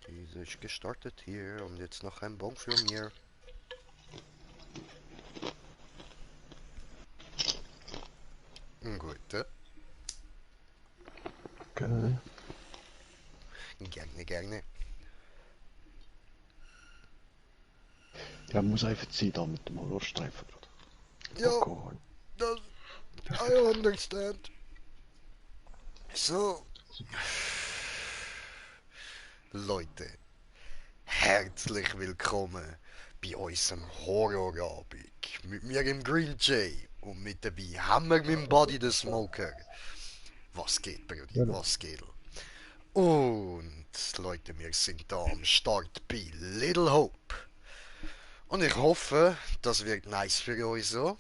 Diese ist gestartet hier und jetzt noch ein Bon für mir. Gut, Okay. gerne, gerne. Ja, muss einfach Zeit haben mit dem Horrorstreifen gerade. Ja, Alkohol. das, I understand. So, Leute, herzlich willkommen bei unserem Horrorabend. Mit mir im Green Jay und mit dabei haben wir mit dem Buddy the Smoker. Was geht, Brudi? Ja. Was geht? Und Leute, wir sind da am Start bei Little Hope. Und ich hoffe, das wird nice für euch so.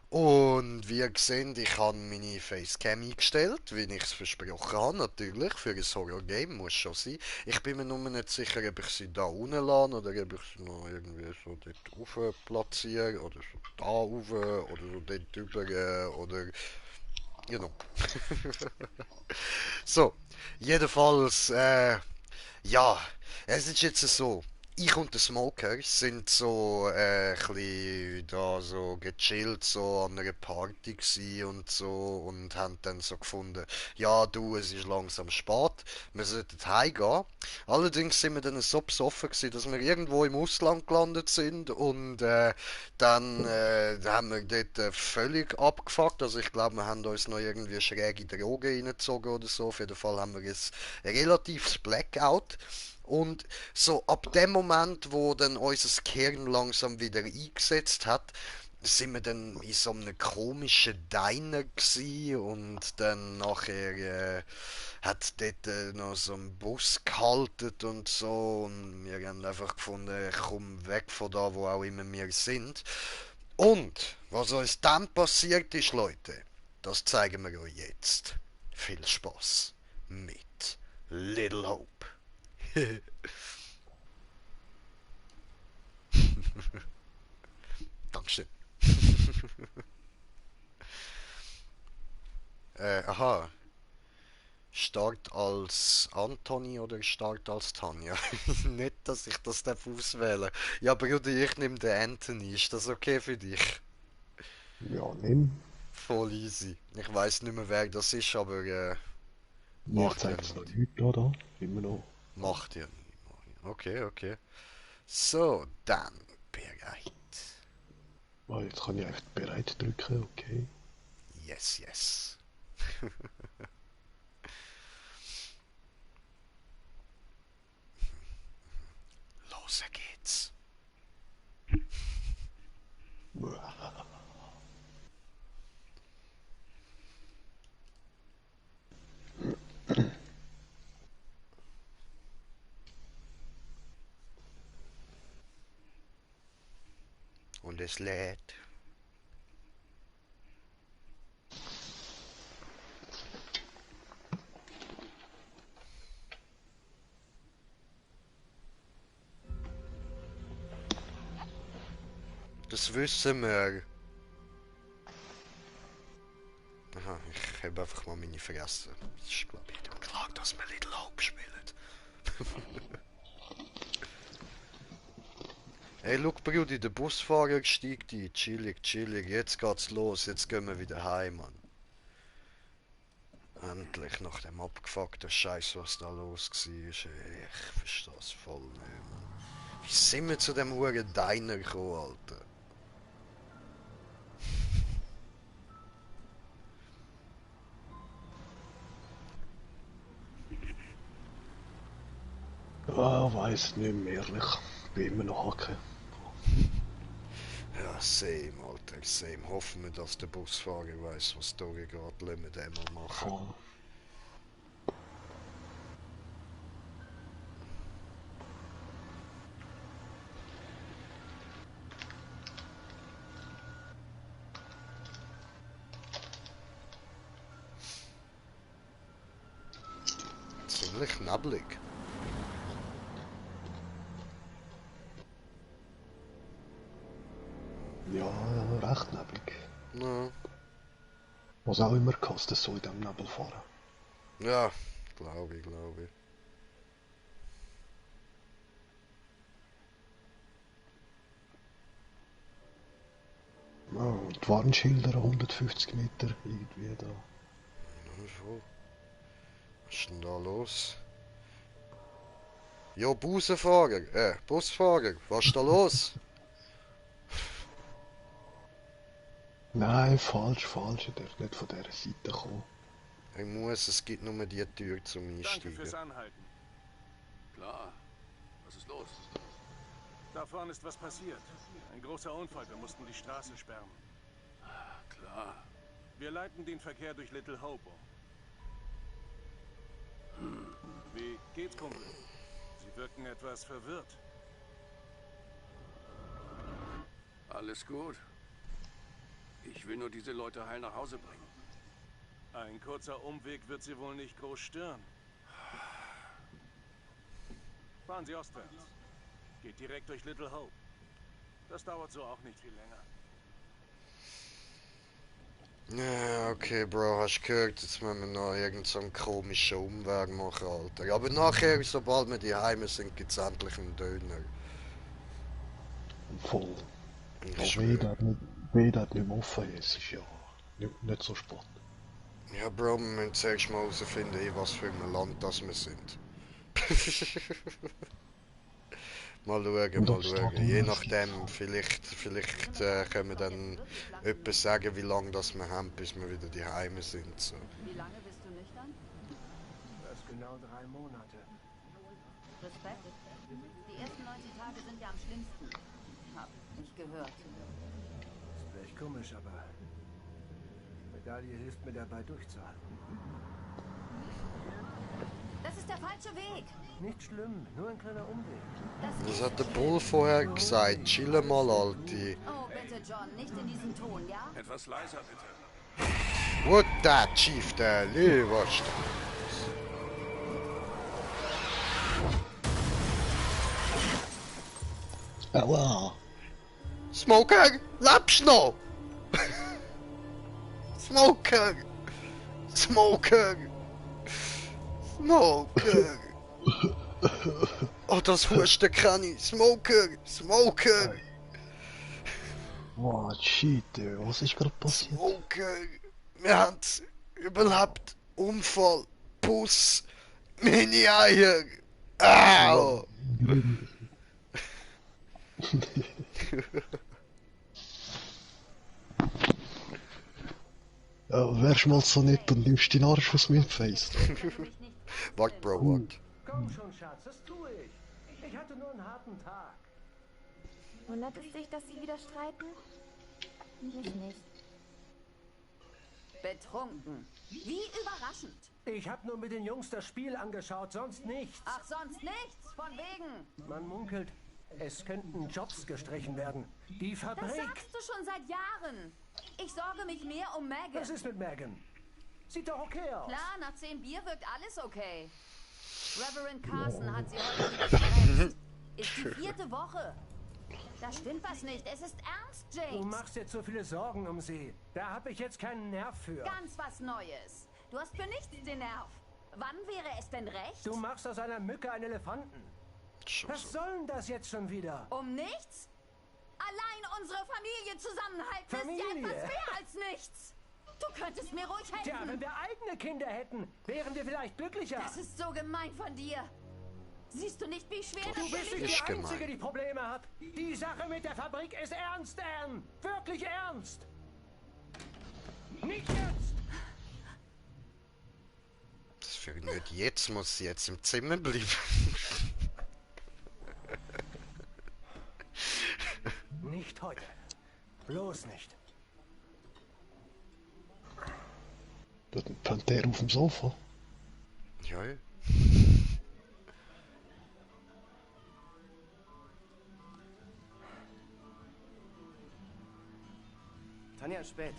Und wie ihr seht, ich habe meine Facecam eingestellt, wie ich es versprochen habe, natürlich. Für ein Horror-Game muss schon sein. Ich bin mir nur nicht sicher, ob ich sie da unten lasse oder ob ich sie noch irgendwie so dort rauf platziere oder so da rauf oder so dort drüber oder you know. So, jedenfalls, ja, es ist jetzt so. Ich und der Smoker sind so ein bisschen da so gechillt so an einer Party gsi und so und haben dann so gefunden, ja du, es ist langsam spät, wir sollten heimgehen. Allerdings sind wir dann so besoffen gsi, dass wir irgendwo im Ausland gelandet sind und dann haben wir dort völlig abgefuckt. Also ich glaube, wir haben uns noch irgendwie schräge Drogen reingezogen oder so. Auf jeden Fall haben wir jetzt ein relatives Blackout. Und so ab dem Moment, wo dann unser Gehirn langsam wieder eingesetzt hat, sind wir dann in so einem komischen Diner gsi und dann nachher hat dort noch so ein Bus gehalten und so und wir haben einfach gefunden, komm weg von da, wo auch immer wir sind. Und was uns dann passiert ist, Leute, das zeigen wir euch jetzt. Viel Spaß mit Little Hope. Dankeschön. Aha. Start als Anthony oder Start als Tanja? Nicht, dass ich das auswählen darf. Ja, Bruder, ich nehme den Anthony. Ist das okay für dich? Ja, nimm. Voll easy. Ich weiß nicht mehr, wer das ist, aber Mir macht ja zeigt es noch nichts. nichts, oder? Immer noch. Macht ja nichts. Okay, okay. So, dann bereit. Ah, jetzt kann ich einfach bereit drücken, okay. Yes, yes. Los geht's. Und es lädt. Das wissen wir. Aha, ich habe einfach mal meine vergessen. Das ist, glaube ich, jedem klar, dass wir Little Hope spielen. Hey, look, Brudi, der Busfahrer steigt ein. Chillig, chillig. Jetzt geht's los. Jetzt gehen wir wieder heim, Mann. Endlich nach dem abgefuckten Scheiß, was da los war. Ey, ich verstehe das voll nicht, Mann. Wie sind wir zu dem Huren Diner gekommen, Alter? Ah, weiß nicht mehr, ehrlich. Bin immer noch hacken. Ja, same, Alter, same. Hoffen wir, dass der Busfahrer weiß, was da geht. Lassen wir den mal machen. Voll. Ziemlich neblig. Ja, recht neblig. Ja. Was auch immer kostet, so in dem Nebel fahren. Ja, glaube ich, glaube ich. Ja, und die Warnschilder 150 Meter irgendwie da. Nur so. Was ist denn da los? Jo, Busfahrer, was ist da los? Nein, falsch, falsch. Ich darf nicht von dieser Seite kommen. Ich muss, es gibt nur die Tür zum Danke fürs Einsteigen. Anhalten. Klar. Was ist los? Da vorne ist was passiert. Ein großer Unfall. Wir mussten die Straße sperren. Klar. Wir leiten den Verkehr durch Little Hope um. Wie geht's, Kumpel? Sie wirken etwas verwirrt. Alles gut. Ich will nur diese Leute heil nach Hause bringen. Ein kurzer Umweg wird Sie wohl nicht groß stören. Fahren Sie ostwärts. Geht direkt durch Little Hope. Das dauert so auch nicht viel länger. Ja, okay, Bro, hast du gehört? Jetzt müssen wir noch irgend so einen komischen Umweg machen, Alter. Aber nachher, sobald wir die Heime sind, gibt's endlich einen Döner. Voll. Ich Aber schwöre. weh, das nicht mehr offen ist, ist ja nicht so spannend. Ja, Bro, wir müssen zuerst mal herausfinden, in was für einem Land das wir sind. Mal schauen, Und mal ob es da schauen. Je ist. nachdem, vielleicht können wir dann etwas sagen, wie lange das wir haben, bis wir wieder die Heime sind. So. Wie lange bist du nüchtern? Das ist genau 3 Monate. Respekt. Die ersten 90 Tage sind ja am schlimmsten. Hab ich gehört. Ist vielleicht komisch, aber Medaille hilft mir dabei durchzuhalten. Das ist der falsche Weg. Nicht schlimm, nur ein kleiner Umweg. Das hat der Bull vorher gesagt. Chill mal, Alti. Oh, bitte, John, nicht in diesem Ton, ja? Etwas leiser, bitte. What that, Chief, der Leberst. Aua! Smoker, lebst noch? Smoker! Smoker! Smoker! Oh, das Husten kann ich. Smoker! Smoker! Wow, shit, ey. Was ist gerade passiert? Smoker! Wir haben's überlebt. Unfall. Bus. Meine Eier. Au! Wärst mal so nett und nimmst den Arsch aus meinem Face. Wart, Bro, wart. Komm schon, Schatz, das tue ich. Ich hatte nur einen harten Tag. Wundert es dich, dass sie wieder streiten? Mich nicht. Betrunken. Wie überraschend. Ich habe nur mit den Jungs das Spiel angeschaut, sonst nichts. Ach, sonst nichts. Von wegen. Man munkelt, es könnten Jobs gestrichen werden. Die Das Fabrik. sagst du schon seit Jahren. Ich sorge mich mehr um Megan. Was ist mit Megan? Sieht doch okay aus. Klar, nach 10 Bier wirkt alles okay. Reverend Carson hat sie heute gestresst. Ist die 4. Woche. Da stimmt was nicht. Es ist ernst, Du James. machst dir zu viele Sorgen um sie. Da habe ich jetzt keinen Nerv für. Ganz was Neues. Du hast für nichts den Nerv. Wann wäre es denn recht? Du machst aus einer Mücke einen Elefanten. Was soll denn das jetzt schon wieder? Um nichts? Allein unsere Familie zusammenhalten ist ja Familie? etwas mehr als nichts. Du könntest mir ruhig helfen. Tja, wenn wir eigene Kinder hätten, wären wir vielleicht glücklicher. Das ist so gemein von dir. Siehst du nicht, wie schwer das Du bist für mich nicht Ist die Einzige, gemein. die Probleme hat. Die Sache mit der Fabrik ist ernst, Anne. Wirklich ernst. Nicht jetzt. Das für nicht jetzt, muss sie jetzt im Zimmer bleiben. Nicht heute. Bloß nicht. Dort pennt der auf dem Sofa. Ja, ja. Tanja ist spät.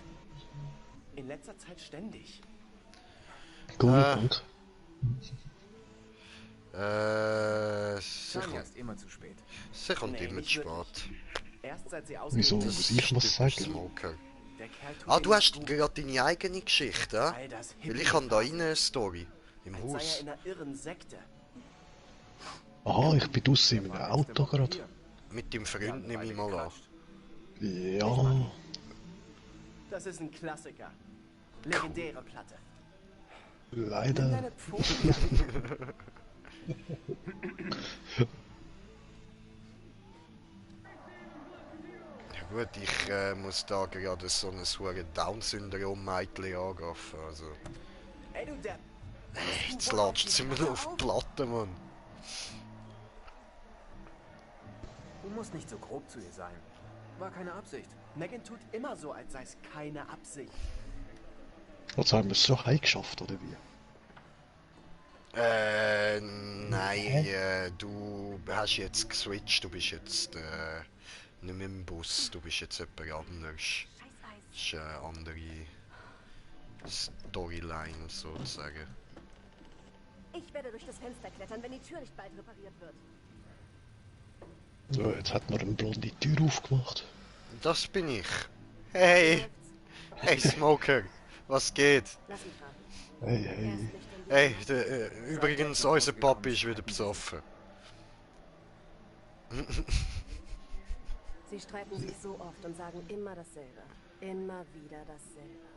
In letzter Zeit ständig. Guter Punkt. Sie Tanja kommt, ist immer zu spät. sie kommt Nee, immer nicht zu wirklich. spät. Erst seit sie Wieso ausgezogen muss ich was sagen? Smoker. Der Kerl tut Ah, dir du nicht hast gut. gerade deine eigene Geschichte, ja? All das Weil ich habe da eine Story. Im Als sei er Haus. in einer irren Sekte. Aha, ich bin draussen in einem Auto gerade. Mit dem Freund nehme ich mal an. Ja, Das ist ein Klassiker. Legendäre Platte. Nimm leider. deine Pfoten. Ja gut, ich muss da gerade so ein hure Down-Syndrom-Mädchen angreifen, also... Ey, du Depp. Jetzt latscht sie mir auf die Platte, Mann. Du musst nicht so grob zu ihr sein. War keine Absicht. Megan tut immer so, als sei es keine Absicht. Also haben wir es so heimgeschafft, oder wie? Nein, du hast jetzt geswitcht, du bist jetzt nicht mehr im Bus, du bist jetzt jemand anderes. Das ist eine andere Storyline sozusagen. Ich werde durch das Fenster klettern, wenn die Tür nicht bald repariert wird. So, jetzt hat man eine blonde Tür aufgemacht. Das bin ich. Hey! Hey Smoker! Was geht? Lass ihn fahren. Hey, Er ist hey. nicht in die Hey, übrigens, unser Papi ist wieder besoffen. Sie streiten sich so oft und sagen immer dasselbe. Immer wieder dasselbe.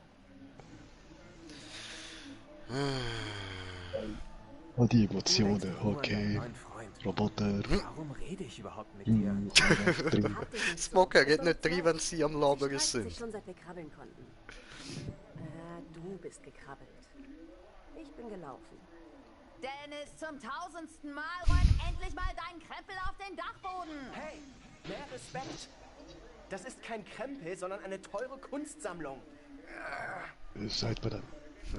All die Emotionen, okay. Mein Freund. Roboter. Warum rede ich überhaupt mit dir? Drin. Habt ihr nicht Smoker so- geht nicht drin, wenn sie am Sie Labern streiten sich sind. schon seit wir krabbeln konnten. Du bist gekrabbelt. Ich bin gelaufen. Dennis, zum 1000. Mal räum endlich mal deinen Krempel auf den Dachboden. Hey, mehr Respekt. Das ist kein Krempel, sondern eine teure Kunstsammlung. Seid bei dem.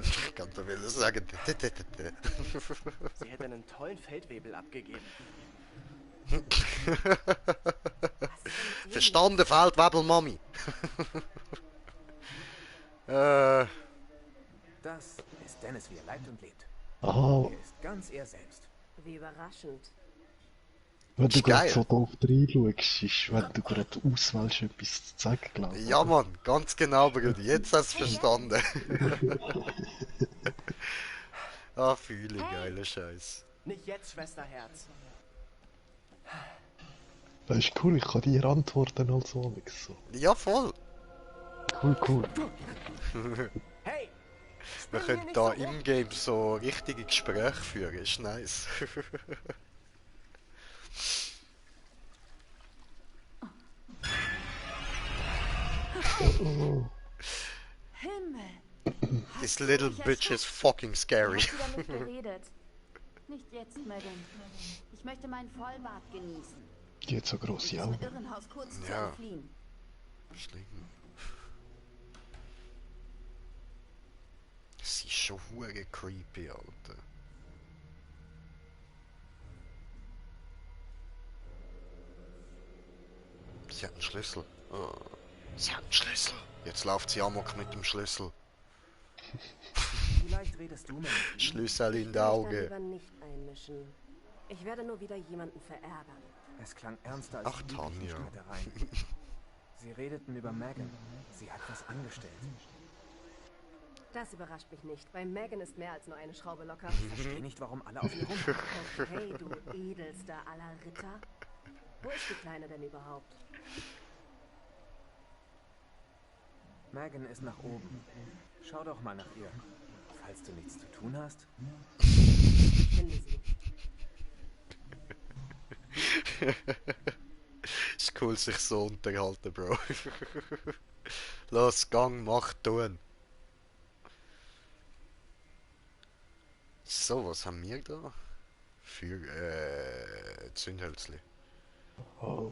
Ich kann da will sagen. Sie hätte einen tollen Feldwebel abgegeben. Verstanden, Feldwebel, Mami. Das ist Dennis, wie er lebt und lebt. Aha, Er ist ganz er selbst. Wie überraschend. wenn du Ist geil. gerade so doof reinschaust, ist, wenn du gerade auswählst, etwas zu zeigen, glaube ich. Ja, Mann, ganz genau, Brudi. Jetzt hast du verstanden. Ah, fühle, geiler Scheiß. Nicht jetzt, Schwesterherz. Das ist cool, ich kann dir antworten als Alex. So. Ja, voll. Cool. Hey! Wir spiel hier können nicht da so rum. im Game so richtige Gespräche führen. Ist nice. Himmel. This little bitch is fucking scary. Ich hab wieder mit geredet. Nicht jetzt, Megan. Ich möchte meinen Vollbart genießen. Die hat so grosse Diesem Augen. Irrenhaus kurz zu Ja. entfliehen. Schlimm. Sie ist schon hure creepy, Alter. Sie hat einen Schlüssel. Oh. Sie hat einen Schlüssel. Jetzt läuft sie amok mit dem Schlüssel. Vielleicht redest du mit ihm. Schlüssel in die Ich will mich da Augen. lieber nicht einmischen. Ich werde nur wieder jemanden verärgern. Es klang ernster als Ach, die üblichen Tanja. Streitereien. Sie redeten über Megan. Sie hat was angestellt. Das überrascht mich nicht. Bei Megan ist mehr als nur eine Schraube locker. Ich verstehe nicht, warum alle auf ihr rumhacken. Okay, du edelster aller Ritter. Wo ist die Kleine denn überhaupt? Megan ist nach oben. Schau doch mal nach ihr. Falls du nichts zu tun hast. Finde sie. Ist cool, sich so unterhalten, Bro. Los, Gang, mach, tun. So, was haben wir da? Für, Zündhölzli. Oh,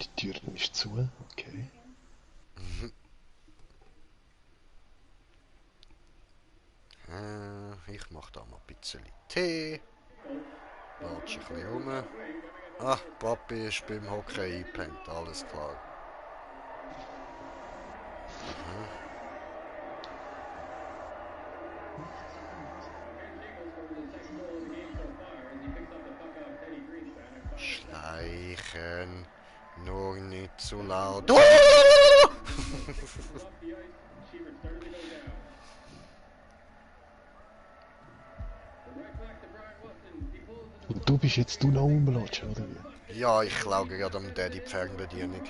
die Tür ist zu, okay. Ich mach da mal ein bisschen Tee. Watsch ein bisschen rum. Ah, Papi ist beim Hockey eingepennt, alles klar. Schleichen, nur nicht zu laut. Und du bist jetzt du noch rumlatscht, oder wie? Ja, ich klaue gerade am Daddy die Fernbedienung.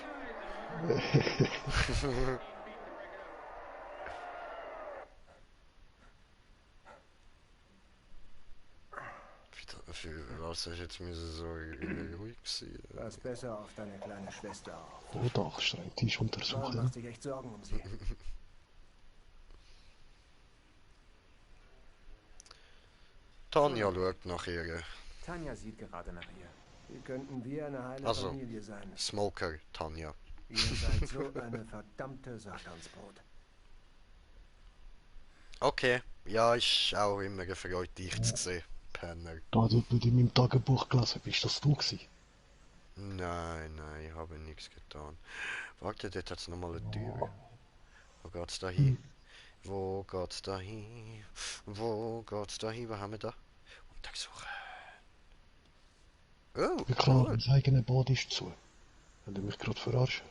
Für was hast du jetzt müssen so ruhig sein? Pass besser auf deine kleine Schwester auf. Oh, Dachschreibtisch Ron untersuchen. macht sich echt Sorgen um sie. Tanja schaut nach ihr. Tanja sieht gerade nach ihr. Wie könnten wir eine heile Also. Familie sein? Smoker, Tanja. Ihr seid so eine verdammte Satansbrot. Okay, ja, ist auch immer eine Freude, dich zu sehen, Penner. Da hat jemand in meinem Tagebuch gelesen. Bist das du gewesen? Nein, ich habe nichts getan. Warte, dort hat es nochmal eine Tür. Wo geht's da hin? Wo geht's da hin? Wo geht's da hin? Was haben wir da? Untersuchen. Oh, Ja klar, cool. mein eigenes Bad ist zu. Wenn du mich gerade verarschen.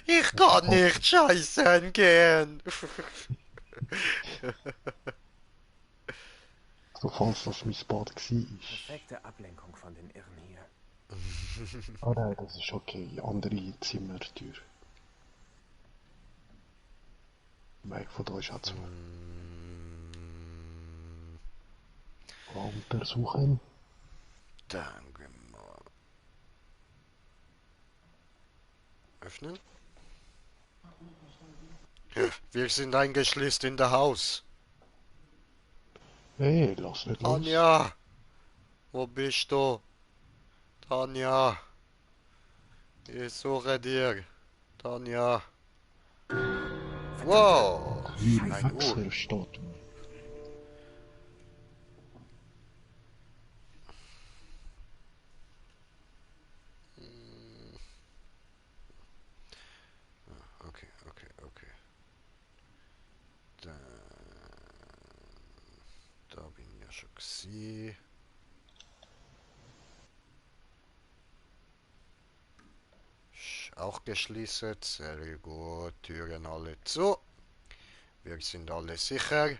Ich kann nicht scheißen gehen. So falls das mein Bad war. Perfekte Ablenkung von den Irren hier. Ah nein, das ist okay. Andere Zimmertür. Mike von da ist auch zu. Untersuchen. Danke mal. Öffnen. Wir sind eingeschließt in der Haus. Hey, lass nicht los. Tanja! Wo bist du? Tanja! Ich suche dir. Tanja! Wow! Wie Ein Wechsel Uhr. steht. Okay. Da bin ich ja schon gewesen. Ist auch geschlossen, sehr gut, Türen alle zu. Wir sind alle sicher.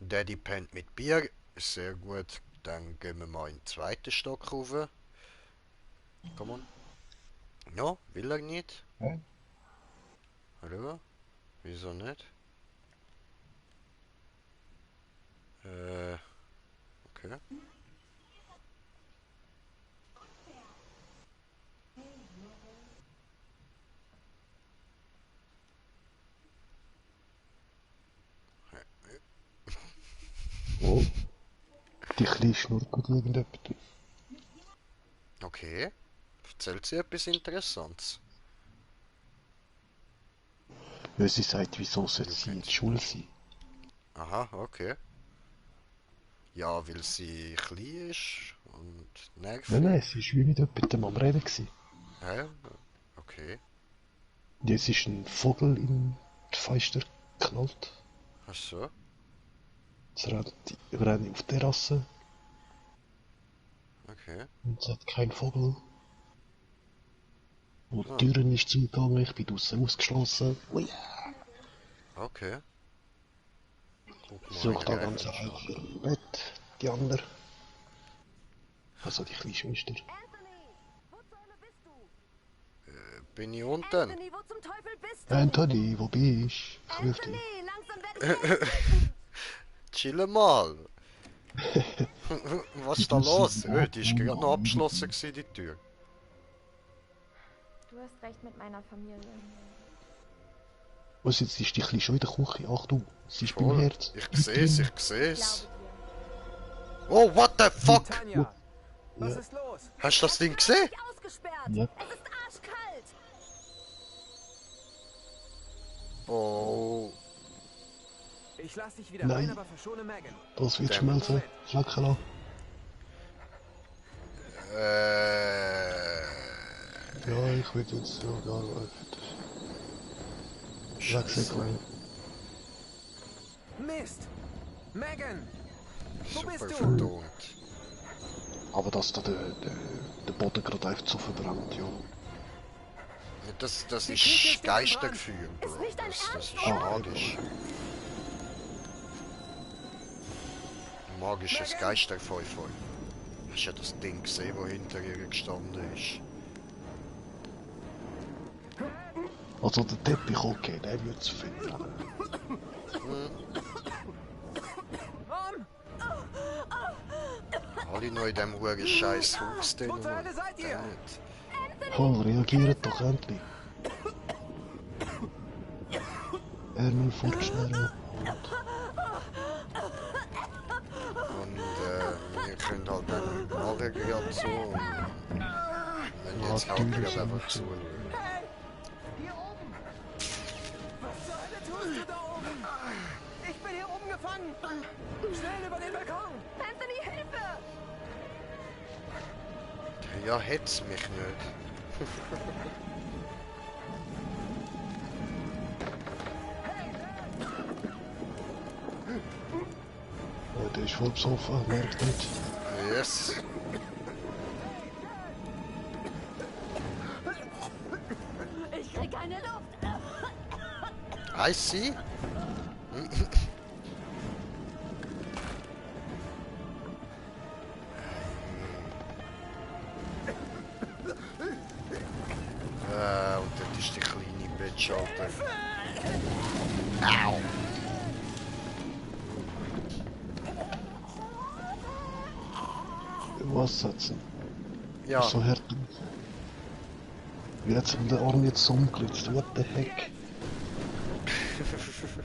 Daddy pennt mit Bier, sehr gut. Dann gehen wir mal in den zweiten Stock rauf. Komm on. No, will er nicht? Hä? Hallo? Wieso nicht? Okay. Oh. Die Kleine schnurrt irgendetwas. Okay. Erzählt sie etwas Interessantes? Ja, sie sagt, wieso sollte sie in der Schule sein? Aha, okay. Ja, weil sie klein ist und nervig. Nein, sie war wie mit jemandem am Reden gewesen. Hä? Okay. Und jetzt ist ein Vogel in die Fenster geknallt. Ach so. Jetzt rennen auf die Terrasse Okay. und es hat keinen Vogel. Und die Türen ist zugegangen, ich bin draussen ausgeschlossen. Ui. Okay. Guck mal, Sucht da ich ganz greife einfach im Bett, die andere. Also die kleine Schwester. Anthony, wo zur Hölle bist du? Bin ich unten? Anthony, wo zum Teufel bist du? Anthony, wo bist du? Ich ruf dich. Anthony, langsam werde ich Chill mal. Was ist da los? Die ist gerade noch abgeschlossen gewesen, die Tür. Du hast recht mit meiner Familie. Was jetzt ist die kleine schon in der Küche? Ach du, sie ist beim Voll. Herd. Ich seh's, ich Ich seh's. glaube dir. Oh, what the fuck? Tanja, was ist los? Hast du das Ding gesehen? dich ausgesperrt. Ja. Es ist arschkalt. Oh. Ich lass dich wieder Nein. rein, aber verschone Megan. Das wird Damn. schmelzen. Flecken lassen. Ja, ich will jetzt so gearbeitet. Wechselklein. Mist! Megan! Wo Super bist du? verdammt. Aber dass da der Boden gerade einfach so verbrannt, ja. Das ist Geistergefühl, Bro. Ist nicht dein Das ist Ernst, magisch. Magisches Geisterpfeiffer. Hast du ja das Ding gesehen, wo hinter ihr gestanden ist? Also der Teppich, okay, der wird zu finden. Alle noch in diesem huren scheiß Haus drin. Wo zur Hölle seid ihr? Voll, reagiert doch endlich. Ärmel fortschnellen. Und wir können halt dann nachher gerade so. Und wenn jetzt halt gerade einfach zuschauen. Hier oben! Was zur Hölle tust du da oben? Ich bin hier oben gefangen! Schnell über den Balkon! Anthony, Hilfe! Ja, het's mich nicht. Ja, der ist voll besoffen, merkt nicht. Yes. Ich krieg keine Luft. I see. Und das ist die kleine Bitch, Alter. Au! Was setzen? Ja, So hart. Wie hat's ihm der Arm jetzt umgelitzt? What the heck?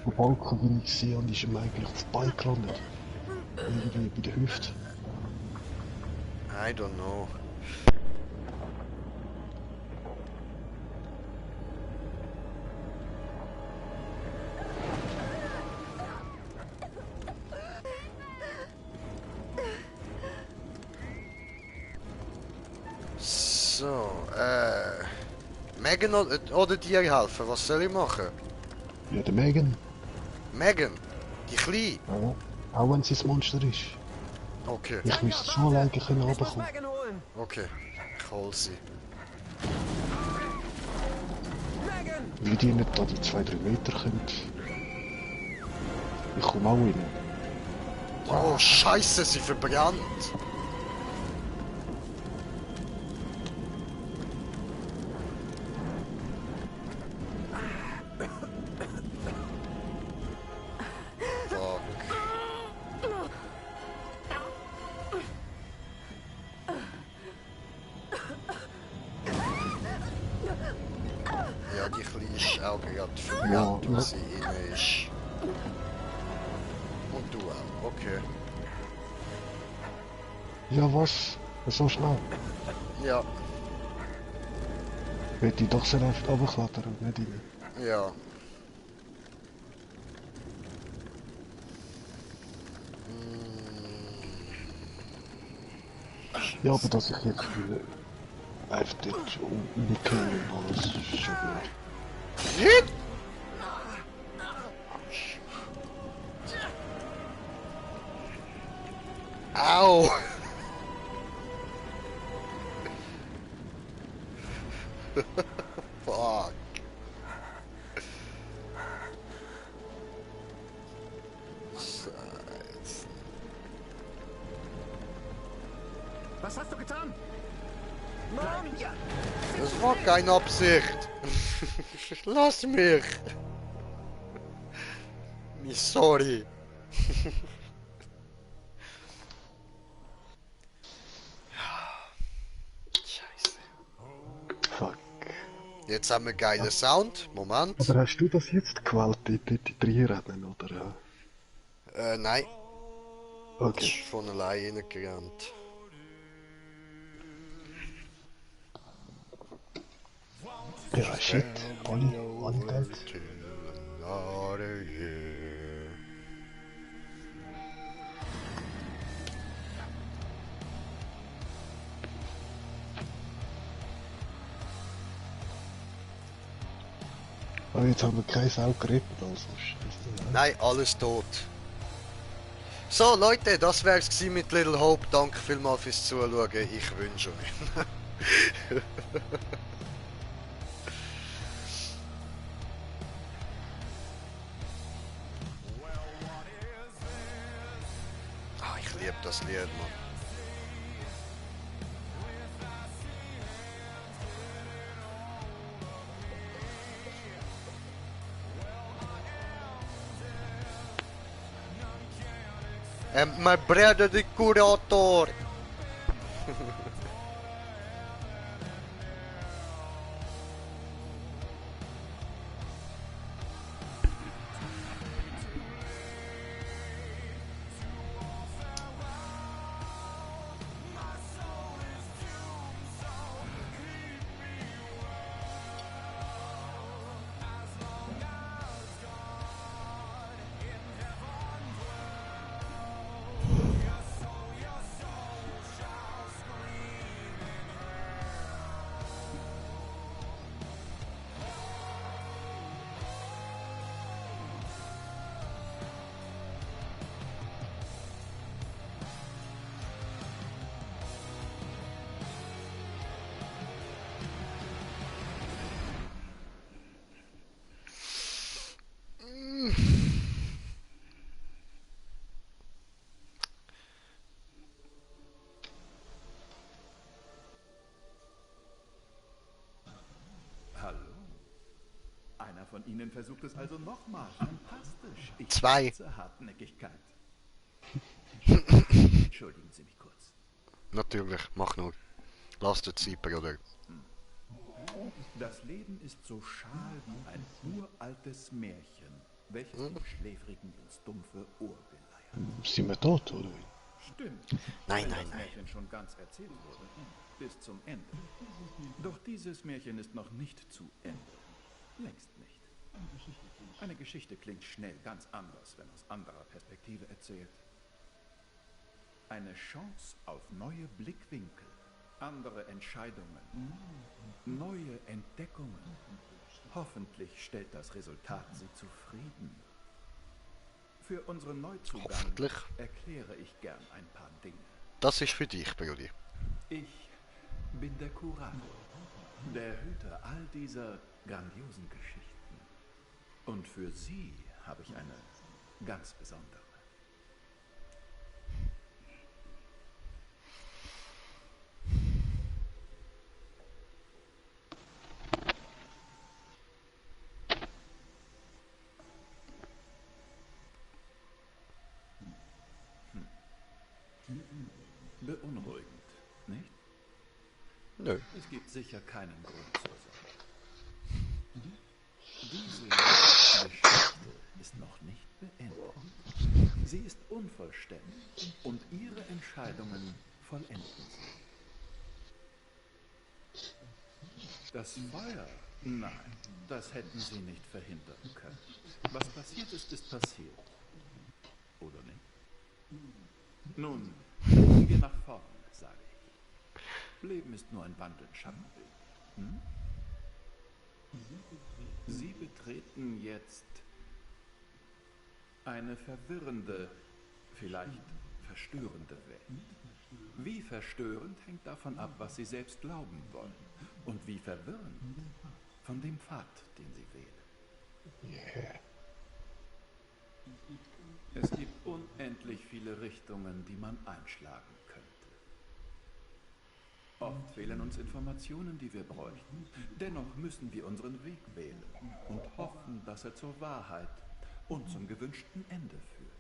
Am Balkon bin ich gesehen und ist ihm eigentlich das Bein gelandet. Irgendwie bei der Hüfte. I don't know. So, Megan oder dir helfen? Was soll ich machen? Ja, der Megan. Megan, die Kleine. Ja. Auch wenn sie das Monster ist. Okay, Ich müsste schon alleine können Ich muss runterkommen. Megan holen! okay. Ich hol sie. Megan! Wie die nicht da die 2-3 Meter können. Ich komme auch rein. Oh, Scheiße, sie verbrannt. Fuck. Ja, die Kleine ist auch gerade verbrannt, Ja, wo sie rein ist. Und du auch, okay. Ja, was? So schnell? Ja, Hätte ich doch sehr oft runterklettern und nicht rein. ja. Ja, aber dass ich jetzt einfach dort umgehe und alles ist schon gut. Shit! Au! Fuck. Scheiße. Was hast du getan? Mann! Ja. Das war keine Absicht. Lass mich. Sorry. Scheiße. Fuck. Jetzt haben wir geilen Sound. Moment. Aber hast du das jetzt gewählt, die 3 Rennen, oder? Nein. Okay. Ist von allein reingerannt. Ja, shit. Alle tot. Aber jetzt haben wir keine Sau gerettet, also scheiße. Nein, alles tot. So Leute, das wär's gewesen mit Little Hope. Danke vielmals fürs Zuschauen. Ich wünsche euch. das Lied, Mann. My brother the curator! Einer von Ihnen versucht es also nochmal. Fantastisch. Ich Zwei. schätze Hartnäckigkeit. Entschuldigen Sie mich kurz. Natürlich, mach nur. Lass dir Zeit, Bruder. Das Leben ist so schal wie ein uraltes Märchen, welches dem Schläfrigen ins dumpfe Ohr geleiert. Sind wir tot, oder wie? Stimmt. Nein, wenn nein, das nein. Märchen schon ganz erzählt wurde. Bis zum Ende. Doch dieses Märchen ist noch nicht zu Ende. Längst nicht. Eine Geschichte klingt schnell ganz anders, wenn aus anderer Perspektive erzählt. Eine Chance auf neue Blickwinkel, andere Entscheidungen, neue Entdeckungen. Hoffentlich stellt das Resultat Sie zufrieden. Für unseren Neuzugang Hoffentlich. erkläre ich gern ein paar Dinge. Das ist für dich, Brudi. Ich bin der Kurator, der Hüter all dieser grandiosen Geschichten. Und für Sie habe ich eine ganz besondere. Beunruhigend, nicht? Nö. Es gibt sicher keinen Grund zur Sorge. Diese Geschichte ist noch nicht beendet. Sie ist unvollständig und Ihre Entscheidungen vollenden sie. Das Feuer? Nein, das hätten Sie nicht verhindern können. Was passiert ist, ist passiert. Oder nicht? Nun, gehen wir nach vorne, sage ich. Leben ist nur ein wandelndes Schattenbild. Hm? Sie betreten jetzt eine verwirrende, vielleicht verstörende Welt. Wie verstörend hängt davon ab, was Sie selbst glauben wollen. Und wie verwirrend von dem Pfad, den Sie wählen. Yeah. Es gibt unendlich viele Richtungen, die man einschlagen könnte. Oft fehlen uns Informationen, die wir bräuchten. Dennoch müssen wir unseren Weg wählen und hoffen, dass er zur Wahrheit und zum gewünschten Ende führt.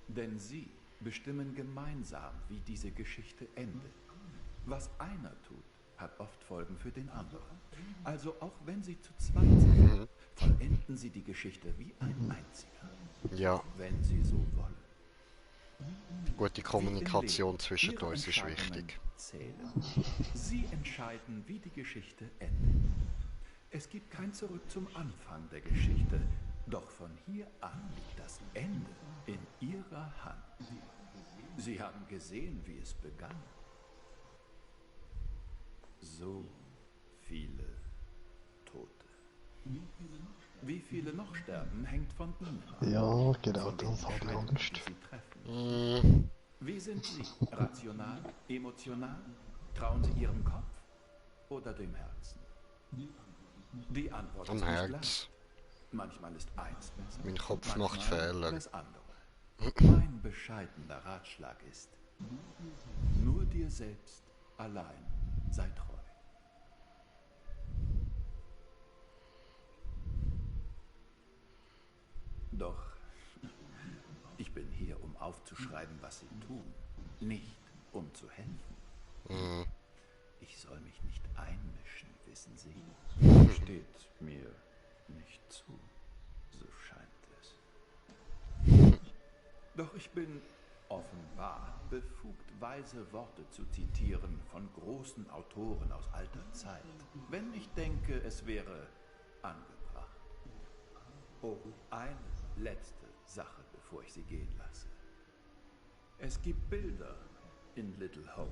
Denn Sie bestimmen gemeinsam, wie diese Geschichte endet. Was einer tut, hat oft Folgen für den anderen. Also auch wenn Sie zu zweit sind, vollenden Sie die Geschichte wie ein einziger. Ja, Wenn Sie so wollen. gute Kommunikation zwischen uns ist wichtig. Zählen. Sie entscheiden, wie die Geschichte endet. Es gibt kein Zurück zum Anfang der Geschichte, doch von hier an liegt das Ende in Ihrer Hand. Sie haben gesehen, wie es begann. So viele Tote. Wie viele noch sterben, hängt von Ihnen ab. Ja, genau, Von den das habe ich Entscheidungen, Angst. die Sie treffen. Wie sind Sie? Rational? Emotional? Trauen Sie Ihrem Kopf oder dem Herzen? Die Antwort Am ist nicht Herz. leicht. Manchmal ist eins besser. Mein Kopf manchmal macht Fehler. das andere. Mein bescheidener Ratschlag ist, nur dir selbst allein sei treu. Doch ich bin hier, um aufzuschreiben, was sie tun, nicht um zu helfen. Ich soll mich nicht einmischen, wissen Sie? Steht mir nicht zu, so scheint es. Doch ich bin offenbar befugt, weise Worte zu zitieren von großen Autoren aus alter Zeit, wenn ich denke, es wäre angebracht. Oh, eine letzte Sache, bevor ich Sie gehen lasse. Es gibt Bilder in Little Hope.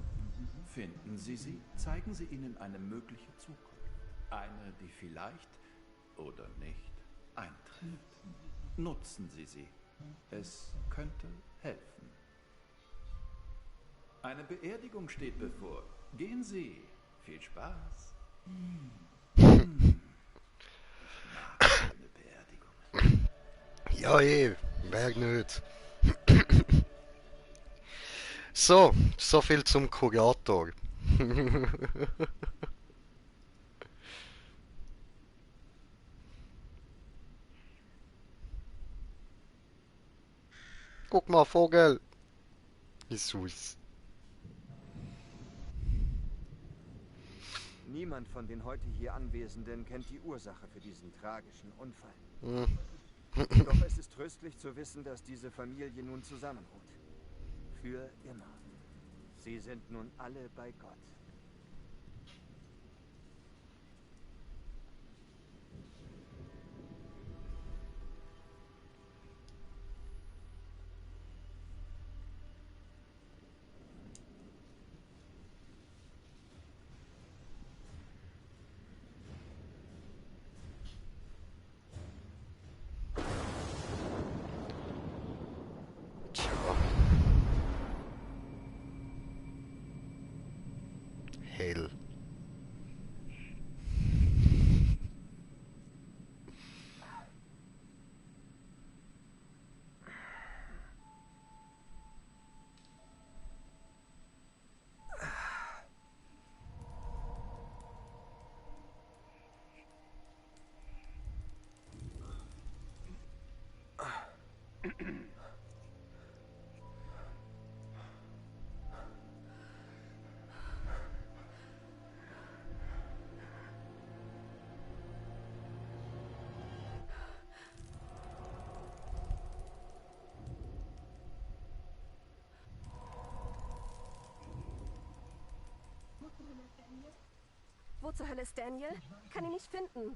Finden Sie sie, zeigen Sie ihnen eine mögliche Zukunft. Eine, die vielleicht oder nicht eintrifft. Nutzen Sie sie. Es könnte helfen. Eine Beerdigung steht bevor. Gehen Sie. Viel Spaß. Ich mag schöne Beerdigungen. Ja, wer nicht. So, so viel zum Kurator. Guck mal, Vogel. Jesus. Niemand von den heute hier Anwesenden kennt die Ursache für diesen tragischen Unfall. Doch es ist tröstlich zu wissen, dass diese Familie nun zusammenruht. Für immer. Sie sind nun alle bei Gott. Hell. Wo zur Hölle ist Daniel? Kann ihn nicht finden.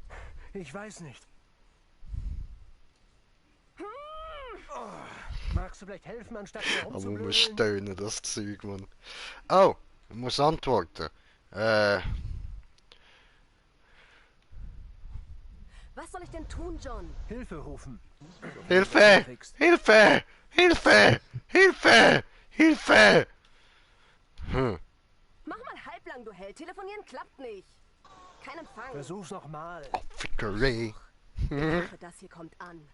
Ich weiß nicht. Magst du vielleicht helfen, anstatt mir Aber man rumzublödeln? muss stöhnen, das Zeug, Mann. Oh, ich muss antworten. Was soll ich denn tun, John? Hilfe rufen. Hilfe! Hilfe! Hilfe! Hilfe! Hilfe! Mach mal halblang, du Held. Telefonieren klappt nicht. Kein Empfang. Versuch's nochmal. Fickerei. Ich hoffe, das hier kommt an.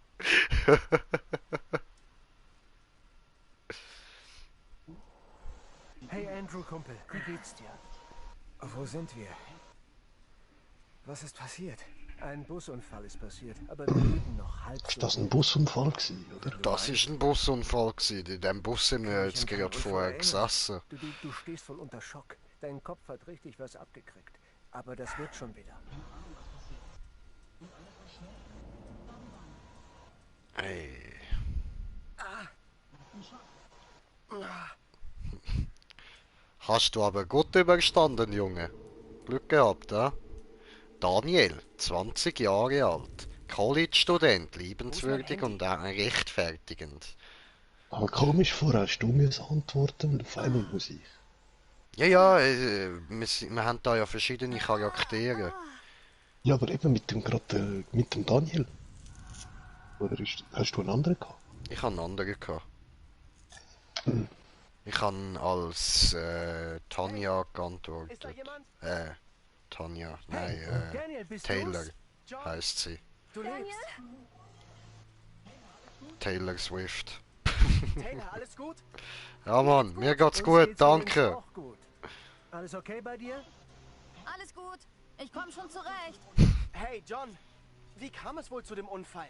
Hey Andrew, Kumpel, wie geht's dir? Wo sind wir? Was ist passiert? Ein Busunfall ist passiert, aber wir leben noch halb so. Ist das ein Busunfall gewesen, oder? Das ist ein Busunfall gewesen. In dem Bus sind wir jetzt gerade vorher gesessen. Du stehst wohl unter Schock. Dein Kopf hat richtig was abgekriegt. Aber das wird schon wieder. Ey. Hast du aber gut überstanden, Junge. Glück gehabt, ja? Daniel, 20 Jahre alt, College-Student, liebenswürdig und auch rechtfertigend. Aber komisch, vorher hast du mir antworten und auf einmal muss ich. Ja, wir haben da ja verschiedene Charaktere. Ja, aber eben mit dem Daniel. Oder hast du einen anderen gehabt? Ich habe einen anderen gehabt. Ich habe als Tanja geantwortet. Ist da jemand? Tanja, nein, Daniel, bist Taylor du's? John? heißt sie. Du lebst. Taylor Swift. Taylor, alles gut? Ja, Mann, mir geht's Uns gut, geht's danke. übrigens auch gut. Alles okay bei dir? Alles gut. Ich komme schon zurecht. Hey, John. Wie kam es wohl zu dem Unfall?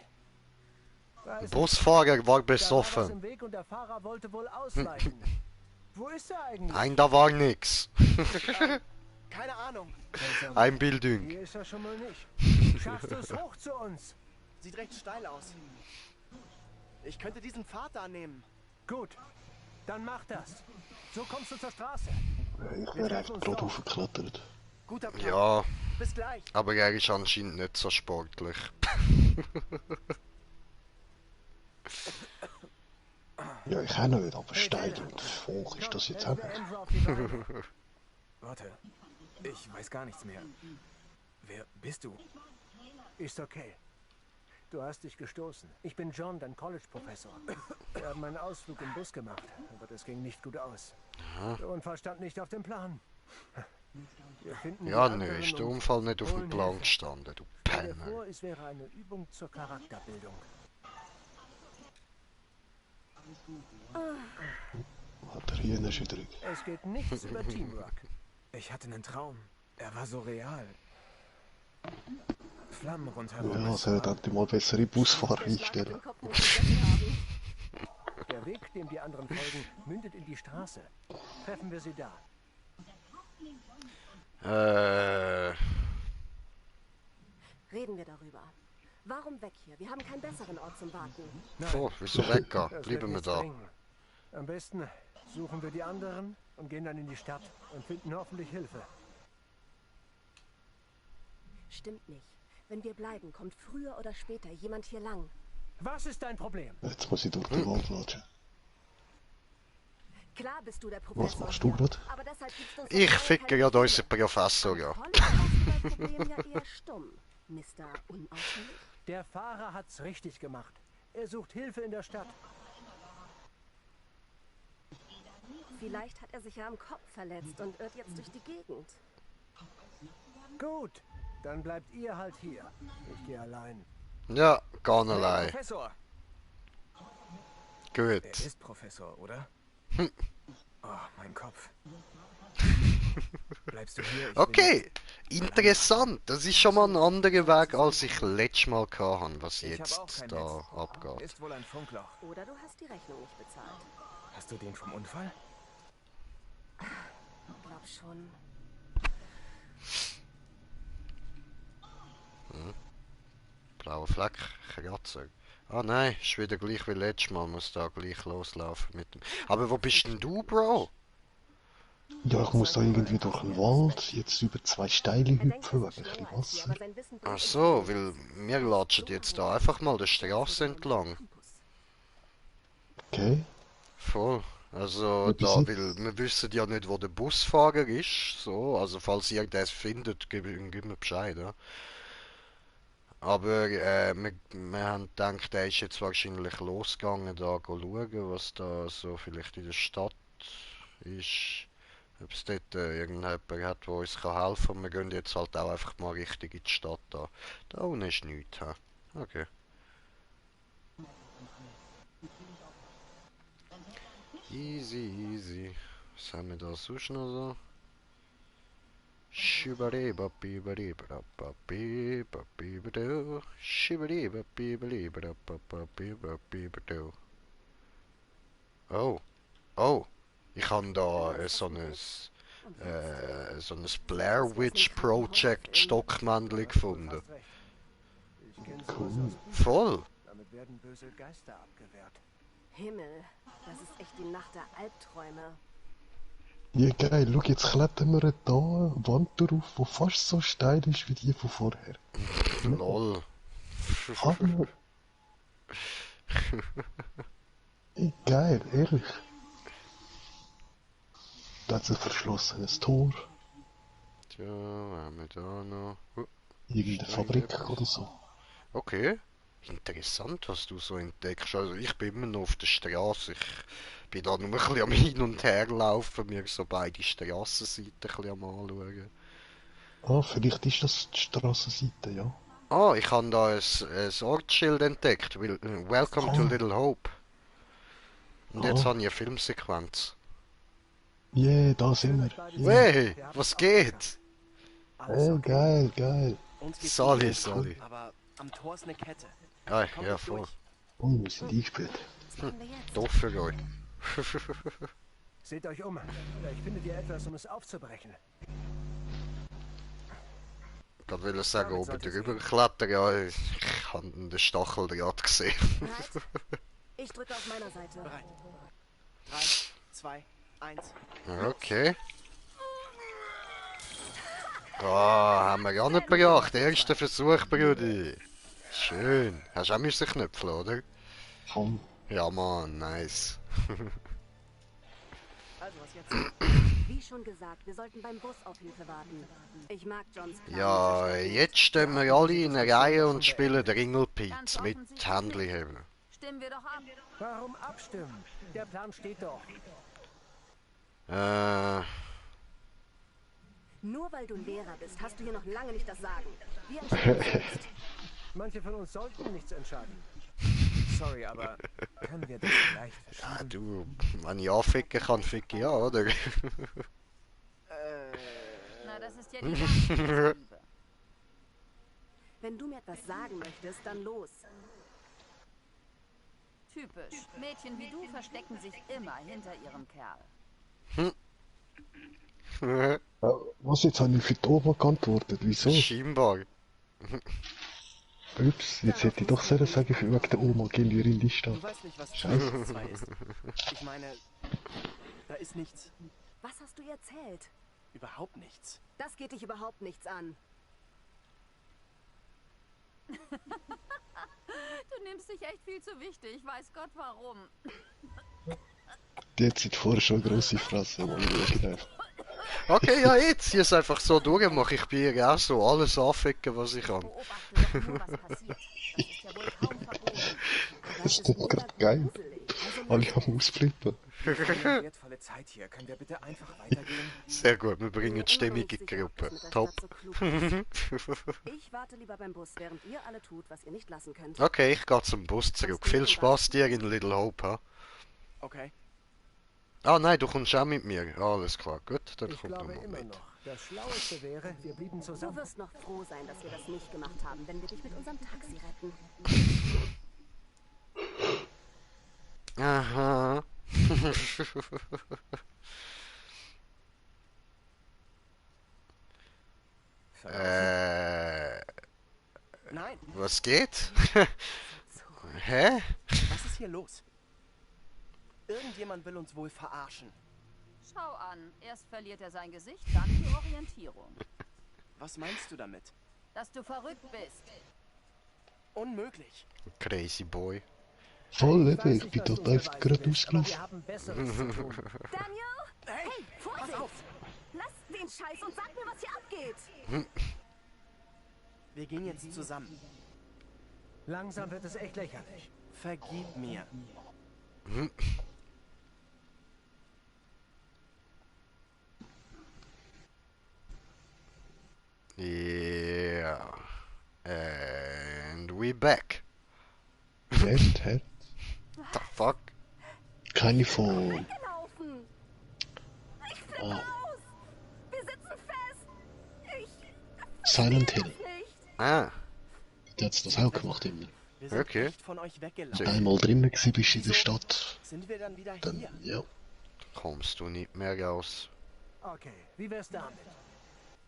Weiß Busfahrer war nicht. Da war was besoffen. im Weg und der Fahrer wollte wohl ausweichen. Wo ist er eigentlich? Nein, da war nix. Keine Ahnung. Einbildung. Hier ist er schon mal nicht. Schaffst du es hoch zu uns? Sieht recht steil aus. Ich könnte diesen Pfad da nehmen. Gut, dann mach das. So kommst du zur Straße. Ich wäre einfach gerade hochgeklettert. Guter Plan. Ja, Bis gleich. aber er ist anscheinend nicht so sportlich. Ja, ich auch nicht, aber steil und hoch ist das jetzt auch nicht. Warte, ich weiß gar nichts mehr. Wer bist du? Ist okay. Du hast dich gestoßen. Ich bin John, dein College-Professor. Wir haben einen Ausflug im Bus gemacht, aber das ging nicht gut aus. Der Unfall stand nicht auf dem Plan. Wir finden die Ja, anderen nö, ist der und Unfall nicht auf dem holen Plan Hilfe. gestanden, du Stell dir Penner. vor, es wäre eine Übung zur Charakterbildung. Hat der Hirnerschütterung. Es geht nichts über Teamwork. Ich hatte einen Traum. Er war so real. Flammen rundherum. Ja, sollte halt mal bessere Busfahrer einstellen. Den Kopf nicht gegessen haben. Der Weg, dem die anderen folgen, mündet in die Straße. Treffen wir sie da. Reden wir darüber. Warum weg hier? Wir haben keinen besseren Ort zum Warten. Oh, wieso weggehen? Das Bleiben wird wir nichts da. bringen. Am besten suchen wir die anderen und gehen dann in die Stadt und finden hoffentlich Hilfe. Stimmt nicht. Wenn wir bleiben, kommt früher oder später jemand hier lang. Was ist dein Problem? Jetzt muss ich durch den Wald latschen. Klar bist du der Professor. Was machst du gerade? Aber deshalb gibt's uns Ich doch ficke keine gerade Ziele. unseren Professor, ja. Am College warst du bei Problem ja eher stumm, Mr. Unauffällig. Der Fahrer hat's richtig gemacht. Er sucht Hilfe in der Stadt. Vielleicht hat er sich ja am Kopf verletzt und irrt jetzt durch die Gegend. Gut, dann bleibt ihr halt hier. Ich gehe allein. Ja, gar nicht Hey, allein. Professor! Gut. Er ist Professor, oder? Oh, mein Kopf. Bleibst du hier? Ich will Okay, interessant. Das ist schon mal ein anderer Weg, als ich letztes Mal hatte, was Ich hab auch jetzt kein da Netz. abgeht. Ist wohl ein Funkloch. Oder du hast die Rechnung nicht bezahlt. Hast du den vom Unfall? Glaub schon. Blauer Fleck, Kratzer. Ah nein, ist wieder gleich wie letztes Mal, muss da gleich loslaufen mit dem... Aber wo bist denn du, Bro? Ja, ich muss da irgendwie durch den Wald, jetzt über 2 Steile hüpfen, wegen ein bisschen Wasser. Aber sein Wissen Ach so, weil wir latschen jetzt da einfach mal der Straße entlang. Okay. Voll. Also Ja, da, bis weil wir wissen ja nicht, wo der Busfahrer ist, so, also falls ihr das findet, gib mir Bescheid, ja. Aber wir haben gedacht, der ist jetzt wahrscheinlich losgegangen, da schauen, was da so vielleicht in der Stadt ist. Ob es dort irgendjemand hat, der uns helfen kann. Wir gehen jetzt halt auch einfach mal richtig in die Stadt da. Da unten ist nichts, hä? Okay. Easy, easy. Was haben wir da sonst noch so? Shibari-babi-bari-bra-babi-babi-bado. Shibari-babi-bari-bra-babi-babi-bado. Oh, oh, ich habe da so ein Blair Witch Project Stockmännchen gefunden. Ich kenne sowas Cool. aus Büchern. Voll. Damit werden böse Geister abgewehrt. Himmel, das ist echt die Nacht der Albträume. Ja, geil, schau, jetzt klettern wir da eine Wand drauf, die fast so steil ist wie die von vorher. Lol. Hammer. Ey, geil, ehrlich. Da hat es ein verschlossenes Tor, Tja, was haben wir da noch? irgendeine Fabrik oder so. Okay. Interessant, was du so entdeckst. Also ich bin immer noch auf der Straße. Ich bin da nur ein bisschen am Hin und Her laufen, mir so beide Strassenseiten ein bisschen am anschauen. Ah, vielleicht ist das die Strassenseite, ja. Ah, ich habe da ein Ortsschild entdeckt. Welcome to Ah. Little Hope. Und jetzt habe ich eine Filmsequenz. Yeah, da sind wir. Yeah. Hey, was geht? Oh, geil, geil. Sali. Aber am Tor ist eine Kette. Ah, ja, voll. Oh, wir sind eingesperrt. Doof für euch. Seht euch um. Vielleicht findet ihr etwas, um es aufzubrechen. Ich will sagen, oben drüber klettern, ja, ich habe den Stacheldraht gesehen. Bereit? Ich drücke auf meiner Seite. Bereit. 3, 2, 1. Okay. Haben wir gar nicht gebracht. Erster Versuch, Brudi. Schön. Hast du auch müssen knüpfeln, oder? Komm. Ja, Mann, nice. Also, was jetzt? Wie schon gesagt, wir sollten beim Bus auf Hilfe warten. Ich mag Johns Plan. Ja, jetzt stehen wir alle in einer Reihe und spielen Ringelpiez mit Händchen. Stimmen wir doch ab. Warum abstimmen? Der Plan steht doch. Nur weil du Lehrer bist, hast du hier noch lange nicht das Sagen. Wir entscheiden selbst. Manche von uns sollten nichts entscheiden. Sorry, aber können wir das vielleicht verschieben? Ja, du, wenn ich anficken kann, ficke ich ja, oder? Na, das ist ja die Liebe. Wenn du mir etwas sagen möchtest, dann los. Typisch. Mädchen wie du verstecken sich immer hinter ihrem Kerl. Was jetzt habe ich für die Oma geantwortet? Wieso? Scheinbar. Ups, jetzt hätte ich doch sagen sollen, für wegen der Oma gehen wir in die Stadt. Du weißt nicht, was 2 ist. Ich meine, da ist nichts. Was hast du ihr erzählt? Überhaupt nichts. Das geht dich überhaupt nichts an. Du nimmst dich echt viel zu wichtig. Weiß Gott warum. Die hat seit vorher schon eine grosse Fresse, aber ich schaue einfach. Okay, ja, jetzt hier ist einfach so durchmache. Ich bin hier auch so alles anficken, was ich kann. Beobachte doch nur, was passiert. Das ist ja wohl kaum verboten. Das ist doch gerade geil. Alle haben ausflippen. Wertvolle Zeit hier. Können wir bitte einfach weitergehen? Sehr gut, wir bringen die Stimmung in die Gruppe. Top. Ich warte lieber beim Bus, während ihr alle tut, was ihr nicht lassen könnt. Okay, ich gehe zum Bus zurück. Viel Spaß dir in Little Hope, ha? Okay. Ah nein, du kommst auch mit mir. Alles klar, gut, dann Ich kommt glaube noch immer mit. noch, das Schlaueste wäre, wir blieben Du zusammen. wirst noch froh sein, dass wir das nicht gemacht haben, wenn wir dich mit unserem Taxi retten. Aha. Nein. Was geht? Hä? Was ist hier los? Irgendjemand will uns wohl verarschen. Schau an. Erst verliert er sein Gesicht, dann die Orientierung. Was meinst du damit? Dass du verrückt bist. Unmöglich. Crazy Boy. Voll, eben, ich bin dort einfach gerade ausgelaufen. Wir haben Besseres zu tun. Daniel! Hey, Vorsicht! pass auf! Lass den Scheiß und sag mir, was hier abgeht! Wir gehen jetzt zusammen. Langsam wird es echt lächerlich. Vergib mir. Yeah. And we back. Hä? The fuck? Keine von... Gelaufen! Ich flippe Oh. aus! Wir sitzen fest! Silent Hill. Nicht! Ah, Der hat's das auch gemacht immer. Wir sind Okay. echt von euch Wenn weggelaufen. du einmal drinnen gewesen bist in der Stadt, Sind wir dann wieder dann, hier? ja. kommst du nicht mehr raus. Okay, wie wär's damit?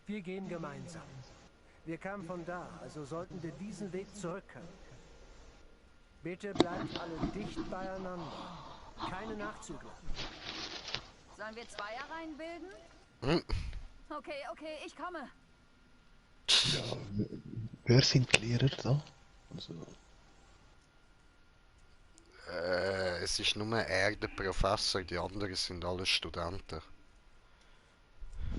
Wir gehen gemeinsam. Wir kamen von da, also sollten wir diesen Weg zurück können. Bitte bleibt alle dicht beieinander. Keine Nachzügler. Sollen wir Zweierreihen bilden? Okay, ich komme. Ja, wer sind die Lehrer da? Also, Es ist nur er, der Professor, die anderen sind alle Studenten.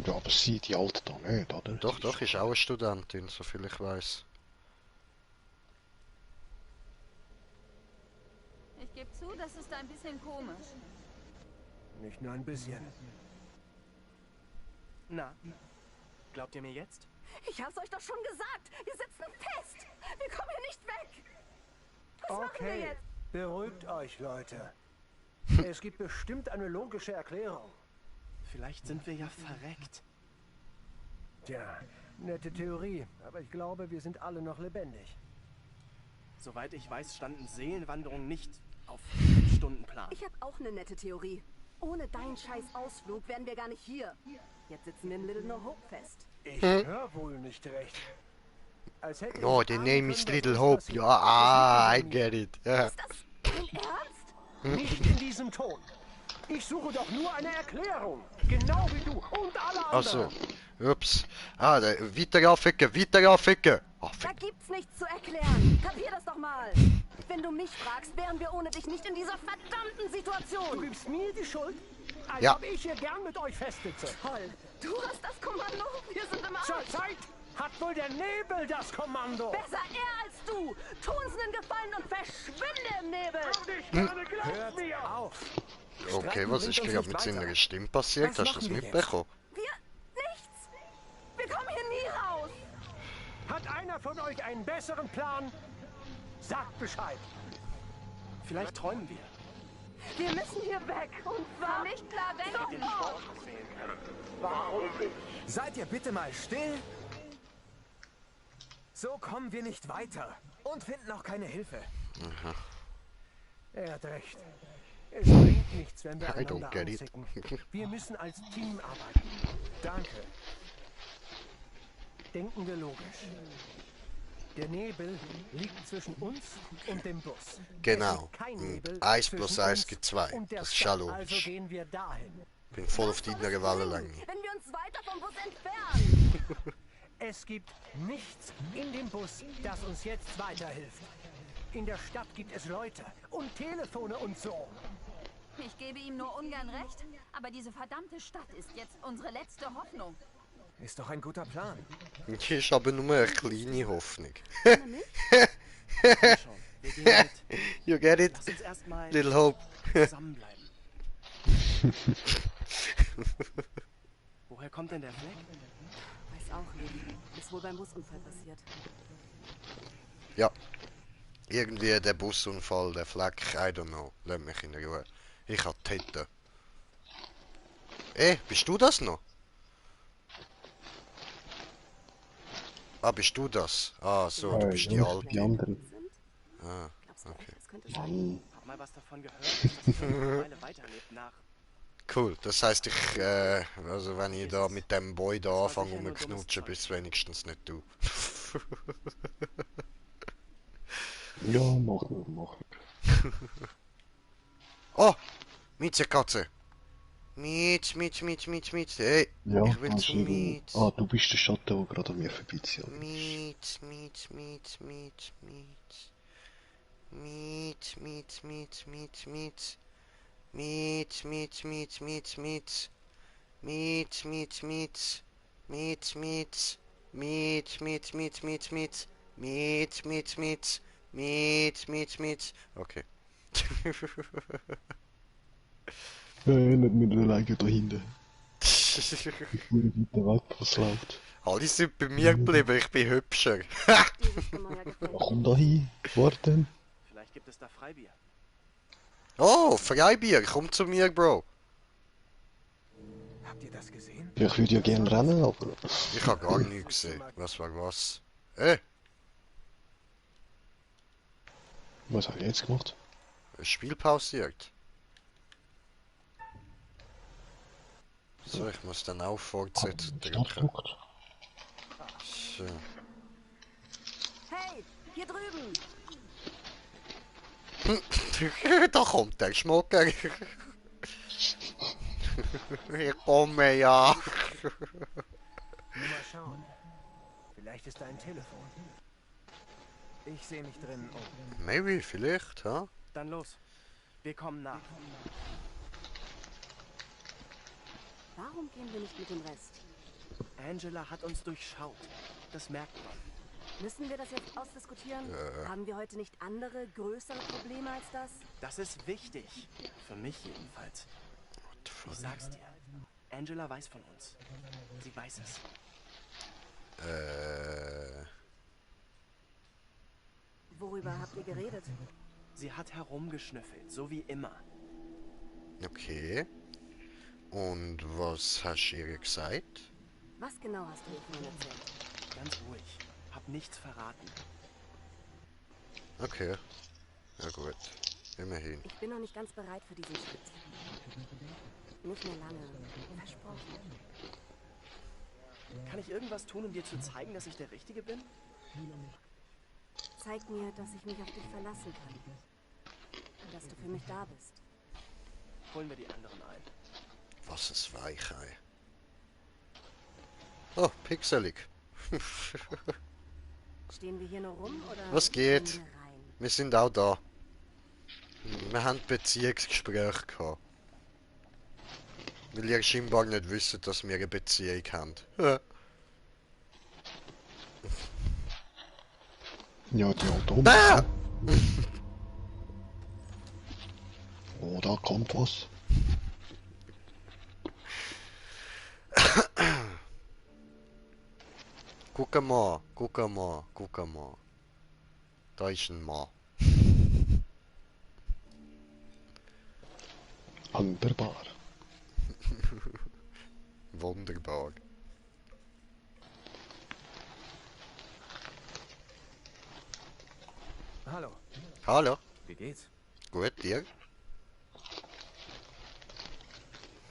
ja, aber sie, die Alte da nicht, oder? Doch, ist auch eine Studentin, soviel ich weiß. Ich gebe zu, das ist ein bisschen komisch. Nicht nur ein bisschen. Na, glaubt ihr mir jetzt? Ich hab's euch doch schon gesagt! Wir sitzen fest! Wir kommen hier nicht weg! Was machen wir Okay, jetzt? beruhigt euch, Leute. Es gibt bestimmt eine logische Erklärung. Vielleicht sind wir ja verreckt. Tja, nette Theorie, aber ich glaube, wir sind alle noch lebendig. Soweit ich weiß, standen Seelenwanderungen nicht auf dem Stundenplan. Ich habe auch eine nette Theorie. Ohne deinen scheiß Ausflug wären wir gar nicht hier. Jetzt sitzen wir in Little No Hope fest. Ich höre wohl nicht recht. Als hätte Oh, ich the ahnen name is können, Little dass Hope. das Ja, passiert. I get it. Ja. Ist das dein Ernst? Nicht in diesem Ton. Ich suche doch nur eine Erklärung. Genau wie du und alle anderen. Ach so. Ups. Ah, weiter aufwecken, weiter aufwecken. Da gibt's nichts zu erklären. Kapier das doch mal. Wenn du mich fragst, wären wir ohne dich nicht in dieser verdammten Du Situation. gibst mir die Schuld? Als Ja. ob ich hier gern mit euch festsitze. Toll. Du hast das Kommando. Wir sind im Arsch. Zurzeit hat wohl der Nebel das Kommando. Besser er als du. Tu uns einen Gefallen und verschwinde im Nebel. Ich gerne glaubt mir. Auf! Okay, was ist gerade mit seiner Stimme passiert? Was Hast du das machen wir jetzt? mitbekommen? Wir nichts. Wir kommen hier nie raus. Hat einer von euch einen besseren Plan? Sagt Bescheid. Vielleicht träumen wir. Wir müssen hier weg. Und zwar nicht klar weg. Sofort. Seid ihr bitte mal still? So kommen wir nicht weiter und finden auch keine Hilfe. Er hat recht. Es bringt nichts, wenn wir I don't einander get it. anzicken. Wir müssen als Team arbeiten. Danke. Denken wir logisch. Der Nebel liegt zwischen uns und dem Bus. Genau. Es liegt kein Und Nebel 1 zwischen plus 1 uns gibt 2. und der Das ist Stadt. ja Also logisch. gehen wir dahin. Bin voll auf deiner Wellenlänge. Wenn wir uns weiter vom Bus entfernen. Es gibt nichts in dem Bus, das uns jetzt weiterhilft. In der Stadt gibt es Leute und Telefone und so. Ich gebe ihm nur ungern recht, aber diese verdammte Stadt ist jetzt unsere letzte Hoffnung. Ist doch ein guter Plan. Ich ist aber nur eine kleine Hoffnung. Komm schon, wir gehen mit. You get it? Lass uns erstmal Little Hope. zusammenbleiben. Woher kommt denn der Fleck? Weiß auch nicht. Ist wohl beim Busunfall passiert. Ja. Irgendwie der Busunfall, der Fleck, I don't know. Lass mich in Ruhe. Ich hab Titten. Bist du das noch? Ah, bist du das? Ah, so, du bist die ja, Alte. die anderen. Ah, Glaubst du okay. echt, das könnte sein? Nein. Hab mal was davon gehört, dass das Fleck eine Weile weiterlebt nach. Cool, das heisst, also wenn ich da mit dem Boy da anfange rumzuknutschen, bist wenigstens nicht du. Ja, mach nur, mach. Oh! Miezekatze! Miet, hey! Ja, Ich will kannst zum du- Miet. Ah, du bist der Schatten, der gerade an mir vorbeizieht. Miet. Okay. Nein, nicht mit der Leiche da hinten. Ich will weiter weg, was läuft. Alle sind bei mir geblieben, ich bin hübscher. Dieses von neuer Ja, gefällt. komm da hin, warte. Vielleicht gibt es da Freibier. Oh, Freibier, komm zu mir, Bro. Habt ihr das gesehen? Ja, ich würde ja gerne rennen, aber... Ich hab gar nichts gesehen. Was war was? Was habe ich jetzt gemacht? Ein Spiel pausiert. So, ich muss dann auch fortsetzen drücken. Startpunkt. So. Hey, hier drüben. Da kommt der Schmucker. Ich komme ja. Nur mal schauen. Vielleicht ist da ein Telefon. Ich sehe mich drin um. Maybe, vielleicht, ha? Dann los. Wir kommen nach. Warum gehen wir nicht mit dem Rest? Angela hat uns durchschaut. Das merkt man. Müssen wir das jetzt ausdiskutieren? Haben wir heute nicht andere, größere Probleme als das? Das ist wichtig. Für mich jedenfalls. Ich sag's dir. Angela weiß von uns. Sie weiß es. Worüber habt ihr geredet? Sie hat herumgeschnüffelt, so wie immer. Okay. Und was hast du ihr gesagt? Was genau hast du ihr vorhin erzählt? Ganz ruhig. Hab nichts verraten. Okay. Ja gut. Immerhin. Ich bin noch nicht ganz bereit für diesen Schritt. Nicht mehr lange. Versprochen. Kann ich irgendwas tun, um dir zu zeigen, dass ich der Richtige bin? Zeig mir, dass ich mich auf dich verlassen kann. Und dass du für mich da bist. Holen wir die anderen ein. Was ist Weichei? Oh, pixelig. Stehen wir hier nur rum oder... Was geht? gehen wir rein? Wir sind auch da. Wir haben Beziehungsgespräche gehabt. Weil ihr scheinbar nicht wisst, dass wir eine Beziehung haben. Ja, die Auto. Ah! Oh, da kommt was. Guck mal, guck mal, guck mal. Da ist ein Mann. Wunderbar. Wunderbar. Hallo. Hallo. Wie geht's? Gut, dir?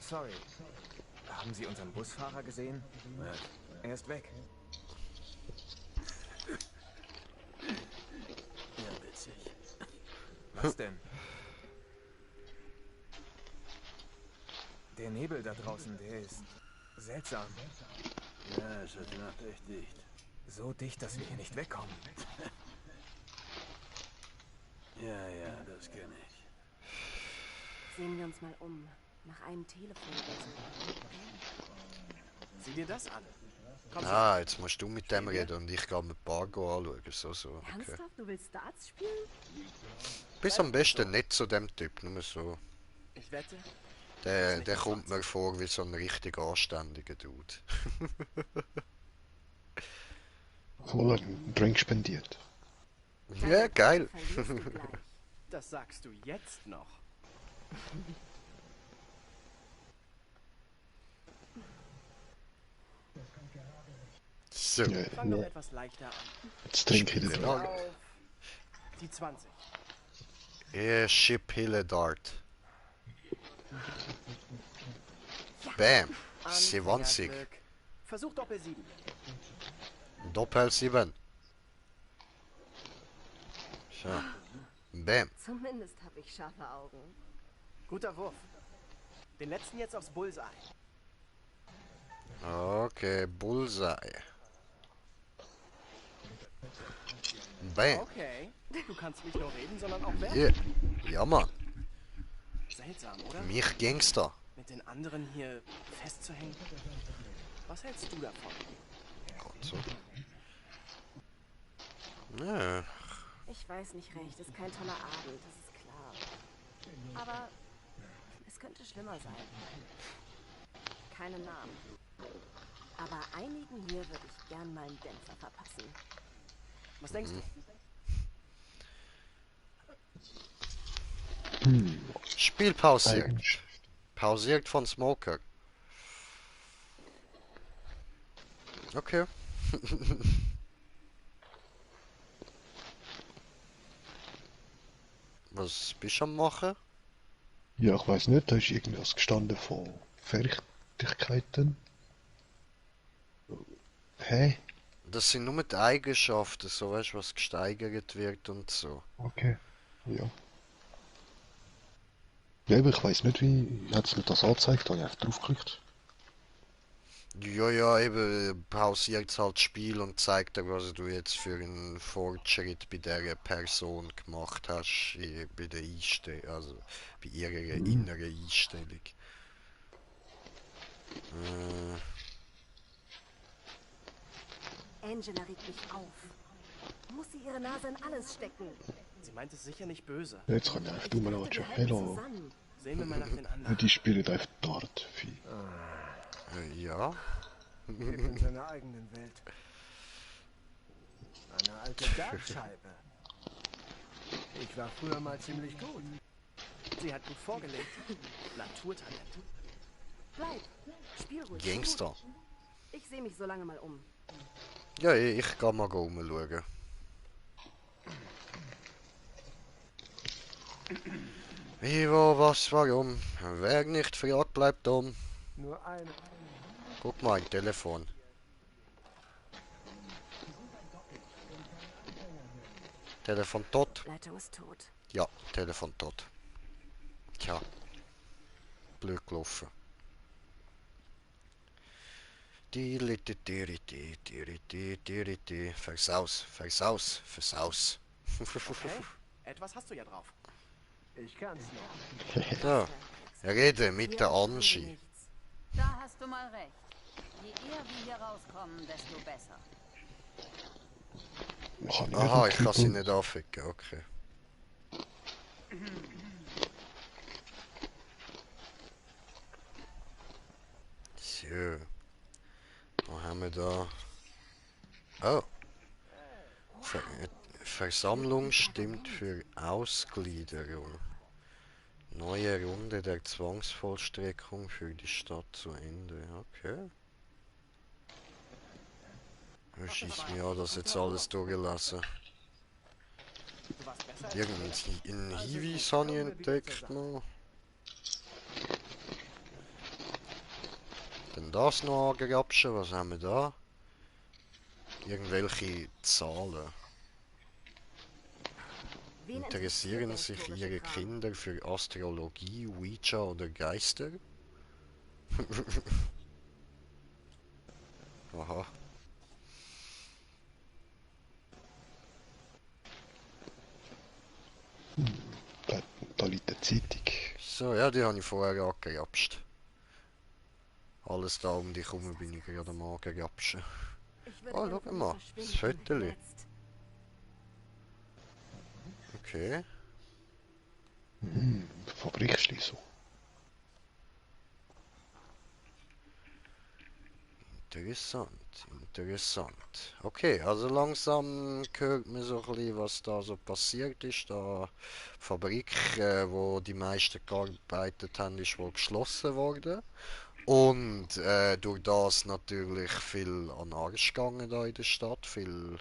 Sorry. Haben Sie unseren Busfahrer gesehen? Er ist weg. Ja, witzig. Was denn? Der Nebel da draußen, der ist seltsam. Ja, es ist heute Nacht echt dicht. So dicht, dass wir hier nicht wegkommen. Ja, das kenne ich. Sehen wir uns mal um. Nach einem Telefon oder so. Sieh dir das an. Komm Ah, jetzt musst du mit dem reden und ich gehe mit Bargo anschauen. So, okay. Ernsthaft? Du willst Darts spielen? Bist am besten nicht zu dem Typ, nur so. Ich wette. Der kommt mir vor wie so ein richtig anständiger Dude. Voll einen Drink spendiert. Ja, geil. Das sagst du jetzt noch. So. Ja, Fang doch ja. etwas leichter an. Jetzt trinke ich den. Auf die 20. Ja, Ship Dart. Bam. 70. Anfängerglück. Versuch Doppel 7. Doppel 7. So. Bam. Zumindest habe ich scharfe Augen. Guter Wurf. Den letzten jetzt aufs Bullseye. Okay, Bullseye. Bam. Okay. Du kannst nicht nur reden, sondern auch werfen. Yeah. Ja, Mann. Seltsam, oder? Mich Gangster. Mit den anderen hier festzuhängen. Was hältst du davon? Gott so. Ja. Ich weiß nicht recht, ist kein toller Abend, das ist klar. Aber es könnte schlimmer sein. Keine Namen. Aber einigen hier würde ich gern mal einen Dämpfer verpassen. Was denkst du? Spiel pausiert. Pausiert von Smoker. Okay. Was bist du am machen? Ja, ich weiß nicht, da ist irgendwas gestanden von Fertigkeiten. Hä? Das sind nur die Eigenschaften, so weißt du, was gesteigert wird und so. Okay. Ja. Ja, aber ich weiß nicht, wie hat es mir das angezeigt, da habe ich einfach draufgeklickt. Ja, eben pausiert halt das Spiel und zeigt dir, was du jetzt für einen Fortschritt bei der Person gemacht hast, bei der Einstellung, also bei ihrer inneren Einstellung. Angela regt mich auf. Muss sie ihre Nase in alles stecken? Sie meint es sicher nicht böse. Jetzt kann ich einfach mal anschauen. Hello. Sehen wir mal nach den anderen. Die spielen einfach Dart. Ja. Lebt in seiner eigenen Welt. Eine alte Dartscheibe. Ich war früher mal ziemlich gut. Sie hat gut vorgelegt. Naturtalent. Bleib. Spiel ruhig. Gangster. Ich sehe mich so lange mal um. Ja, ich kann mal rumschauen. Wie, wo, was, warum? Wer nicht fragt, bleibt dumm. Nur eine. Guck mal, ein Telefon. Telefon tot? Leitung ist tot. Ja, Telefon tot. Tja. Blöd gelaufen. Versaus, versaus, versaus. Okay, etwas hast du ja drauf. Ich kann's noch. Ja, rede mit der Angie. Da hast du mal recht. Je eher wir hier rauskommen, desto besser. Aha, ich kann sie nicht anficken, okay. So. Was haben wir da? Oh. Versammlung stimmt für Ausgliederung. Neue Runde der Zwangsvollstreckung für die Stadt zu Ende. Okay. Ich schieß mir an, das jetzt alles durchgelassen. Irgendein Hinweis habe ich entdeckt noch. Dann das noch angrapschen, was haben wir da? Irgendwelche Zahlen. Interessieren sich Ihre Kinder für Astrologie, Ouija oder Geister? Aha. Da liegt eine Zeitung. So, ja, die habe ich vorher angerapscht. Alles da um dich herum bin ich gerade am angerapschen. Oh, schau mal, das Fötterli. Okay. Fabrikschließung. Interessant, interessant. Okay, also langsam hört man so ein bisschen, was da so passiert ist. Da Fabrik, wo die meisten gearbeitet haben, ist wohl geschlossen worden. Und durch das natürlich viel an Arsch gegangen da in der Stadt, viel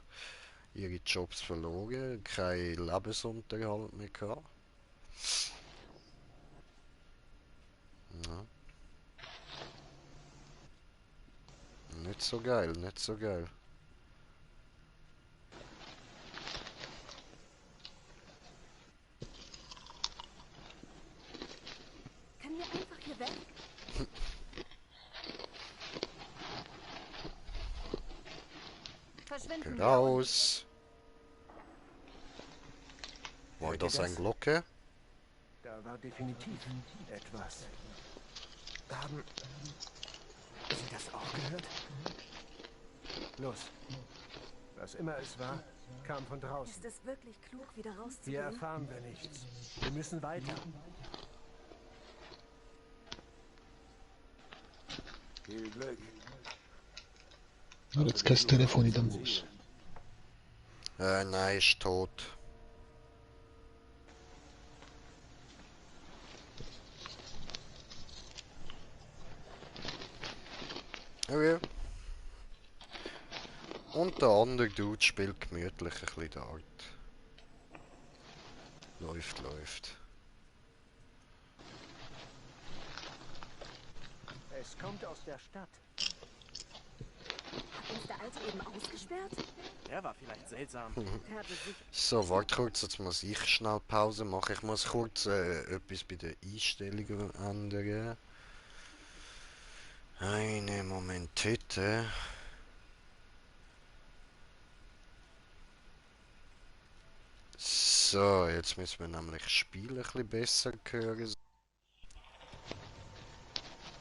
ihre Jobs verloren, kein Lebensunterhalt mehr gehabt. Ja. Nicht so geil, nicht so geil. Kann wir einfach hier weg? Verschwinden Geht raus. War das ein Glocke? Da war definitiv etwas. Haben Sie das auch gehört? Los. Was immer es war, kam von draußen. Ist es wirklich klug, wieder Hier rauszugehen? erfahren wir nichts. Wir müssen weiter. Viel Glück. Ja, jetzt kein Telefon in dem Bus. Nein, ist tot. Okay. Und der andere Dude spielt gemütlich ein bisschen Dart. Läuft, läuft. Es kommt aus der Stadt. Hat uns der Alte eben ausgesperrt? Der war vielleicht seltsam. Er hatte sich... So, warte kurz, jetzt muss ich schnell Pause machen. Ich muss kurz etwas bei den Einstellungen ändern. Einen Moment, bitte. So, jetzt müssen wir nämlich das Spiel ein bisschen besser hören.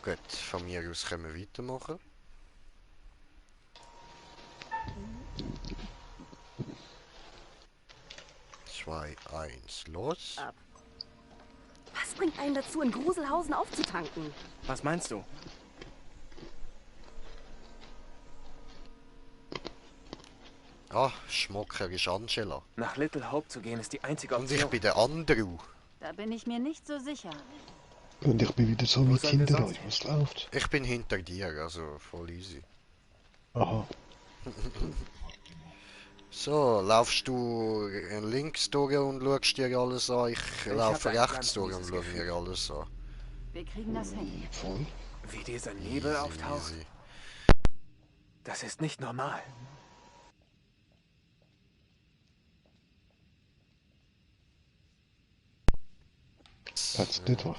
Gut, von mir aus können wir weitermachen. Zwei, eins, los. Ab. Was bringt einen dazu, in Gruselhausen aufzutanken? Was meinst du? Ah, Schmocker ist Angela. Nach Little Hope zu gehen ist die einzige Und ich Option. bin der Andrew. Da bin ich mir nicht so sicher. Und ich bin wieder so Wo weit sollen wir hinter sonst euch. Was läuft? Ich bin hinter dir, also voll easy. Aha. So, laufst du links durch und schaust dir alles an? Ich laufe hab ein rechts ganz durch und mieses schaue Gefühl. mir alles an. Wir kriegen das hin. Voll. Wie dieser Nebel auftaucht, Easy. das ist nicht normal. Hat's nicht was?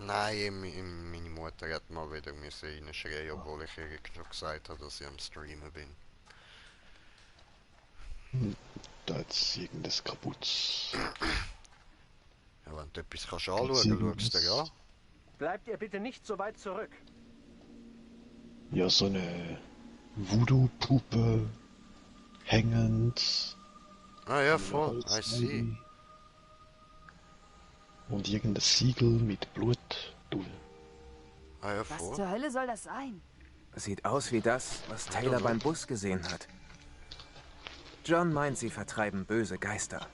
Nein, meine Mutter hat mal wieder reinschreien, obwohl ich ihr schon gesagt habe, dass ich am Streamen bin. Da hat's irgendwas kaputt. Ja, wenn du etwas kannst anschauen, schaust du dir an. Bleibt ihr bitte nicht so weit zurück. Ja, so eine Voodoo-Puppe hängend. Ah ja, voll, I see. Und irgendein Siegel mit Blut drin. Ah ja, Was voll. zur Hölle soll das sein? Sieht aus wie das, was Taylor beim Bus gesehen hat. John meint, sie vertreiben böse Geister.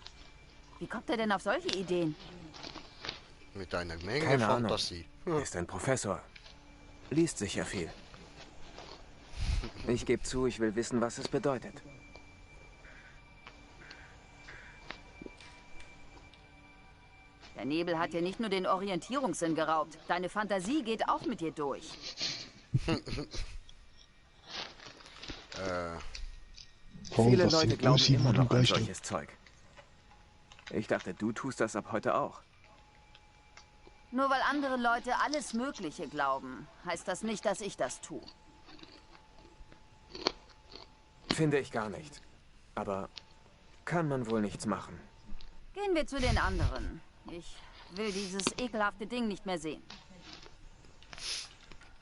Wie kommt er denn auf solche Ideen? Mit einer Menge Keine Ahnung. Fantasie. Ist ein Professor. Liest sicher viel. Ich gebe zu, ich will wissen, was es bedeutet. Der Nebel hat dir nicht nur den Orientierungssinn geraubt. Deine Fantasie geht auch mit dir durch. Voll, Viele das Leute sind glauben böse immer noch an Voodoo-Geister. solches Zeug. Ich dachte, du tust das ab heute auch. Nur weil andere Leute alles Mögliche glauben, heißt das nicht, dass ich das tue. Finde ich gar nicht. Aber kann man wohl nichts machen. Gehen wir zu den anderen. Ich will dieses ekelhafte Ding nicht mehr sehen.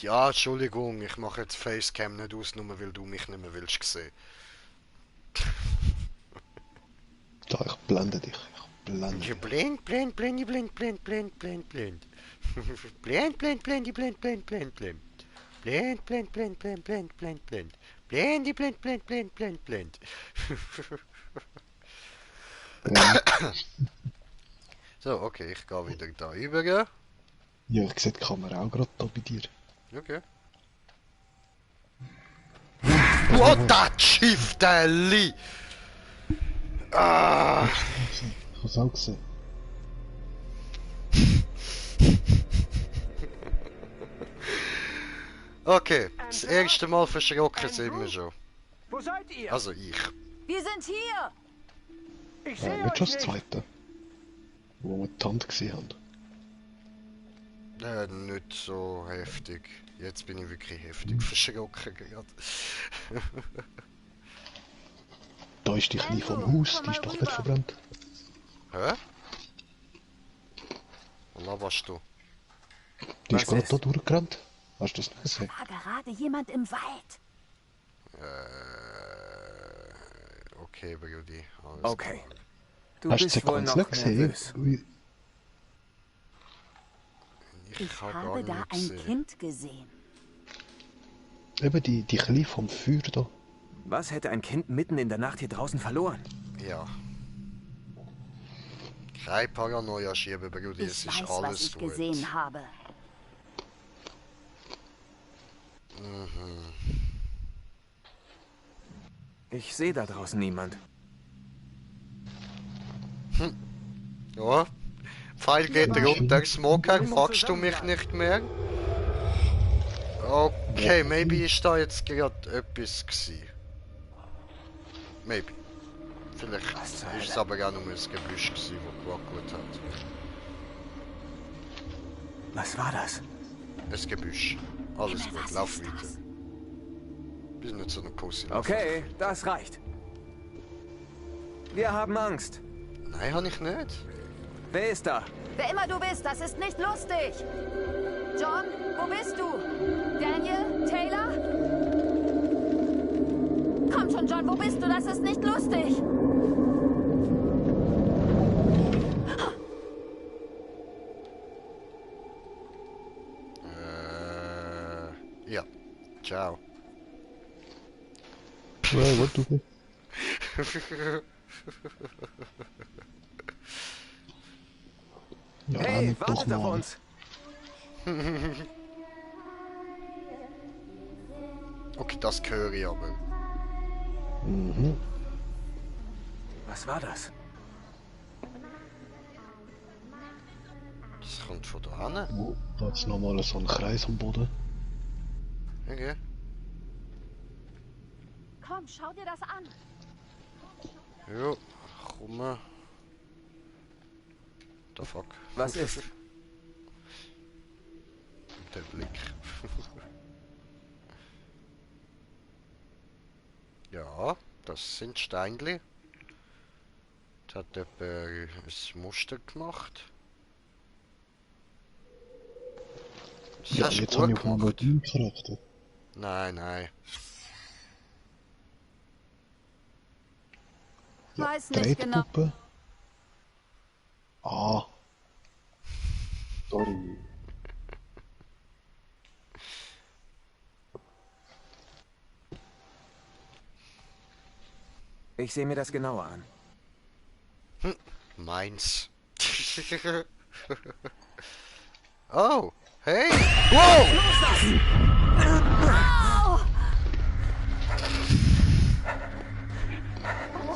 Ja, Entschuldigung, ich mache jetzt Facecam nicht aus, nur weil du mich nicht mehr willst sehen. Da, ich blende dich. Ich blende dich. Blind, blind, blind, blind, blind, blind, blind, blind. Blind, blind, blind, blind, blind, blind, blind. Blind, blind, blind, blind, blind, blind, blind. Blindy, blind, blind, blind, blind, blind. So, okay, ich gehe wieder da rüber. Ja, ich sehe die Kamera auch gerade da bei dir. Okay. What that Schiff-Deli! Ah! Ich hab's auch gesehen. Okay, das erste Mal verschrocken sind wir schon. Wo seid ihr? Also ich. Wir sind hier! Ich Ja, sehe nicht euch schon das nicht. zweite. Wo wir die Hand gesehen haben. Nicht so heftig. Jetzt bin ich wirklich heftig verschrocken gerade. Da ist die Knie vom Haus, die ist doch nicht verbrannt. Hä? Wo laberst du? Die ist Was gerade ist? da durchgerannt. Hast du das nicht gesehen? War gerade jemand im Wald. Okay, Brudi. Alles Okay. Du Hast du die bist wohl Sequenz noch nicht gesehen? nervös. Ui, Ich hab habe gar da nicht ein gesehen. Kind gesehen. Eben die Knie vom Feuer da. Was hätte ein Kind mitten in der Nacht hier draußen verloren? Ja. Kein Paranoia schieben, Brudi. Es Ich ist weiß, was alles ich gut. gesehen habe. Ich sehe da draußen niemand. Ja. Pfeil geht runter. Smoker, magst du mich nicht mehr? Okay, maybe ist da jetzt gerade etwas gsi. Maybe. Vielleicht ist es aber auch nur ein Gebüsch gsi, das gewackelt hat. Was war das? Ein Gebüsch. Alles Himmel, gut, was lauf ist weiter. das? Bist nicht so eine Pussy. Okay, das reicht. Wir haben Angst. Nein, habe ich nicht. Wer ist da? Wer immer du bist, das ist nicht lustig. John, wo bist du? Daniel? Taylor? Komm schon, John, wo bist du? Das ist nicht lustig. Ja. Ciao. Ja, what du Ja, Hey, nicht doch wartet auf mal. uns! Okay, das höre ich aber. Mhm. Was war das? Das kommt von da hin. Oh, da ist nochmal so ein Kreis am Boden. Okay. Komm, schau dir das an. Ja, komm. The fuck? Was ist? Der Blick. Ja, das sind Steinli. Da hat jemand ein Muster gemacht. Das Ja, hast du jetzt habe ich gut auf einmal gemacht. deinen Charakter. Nein, nein. Ja, Weiß nicht genau. Tretpuppe. Ah. Sorry. Ich sehe mir das genauer an. Meins. Oh, hey! Wow!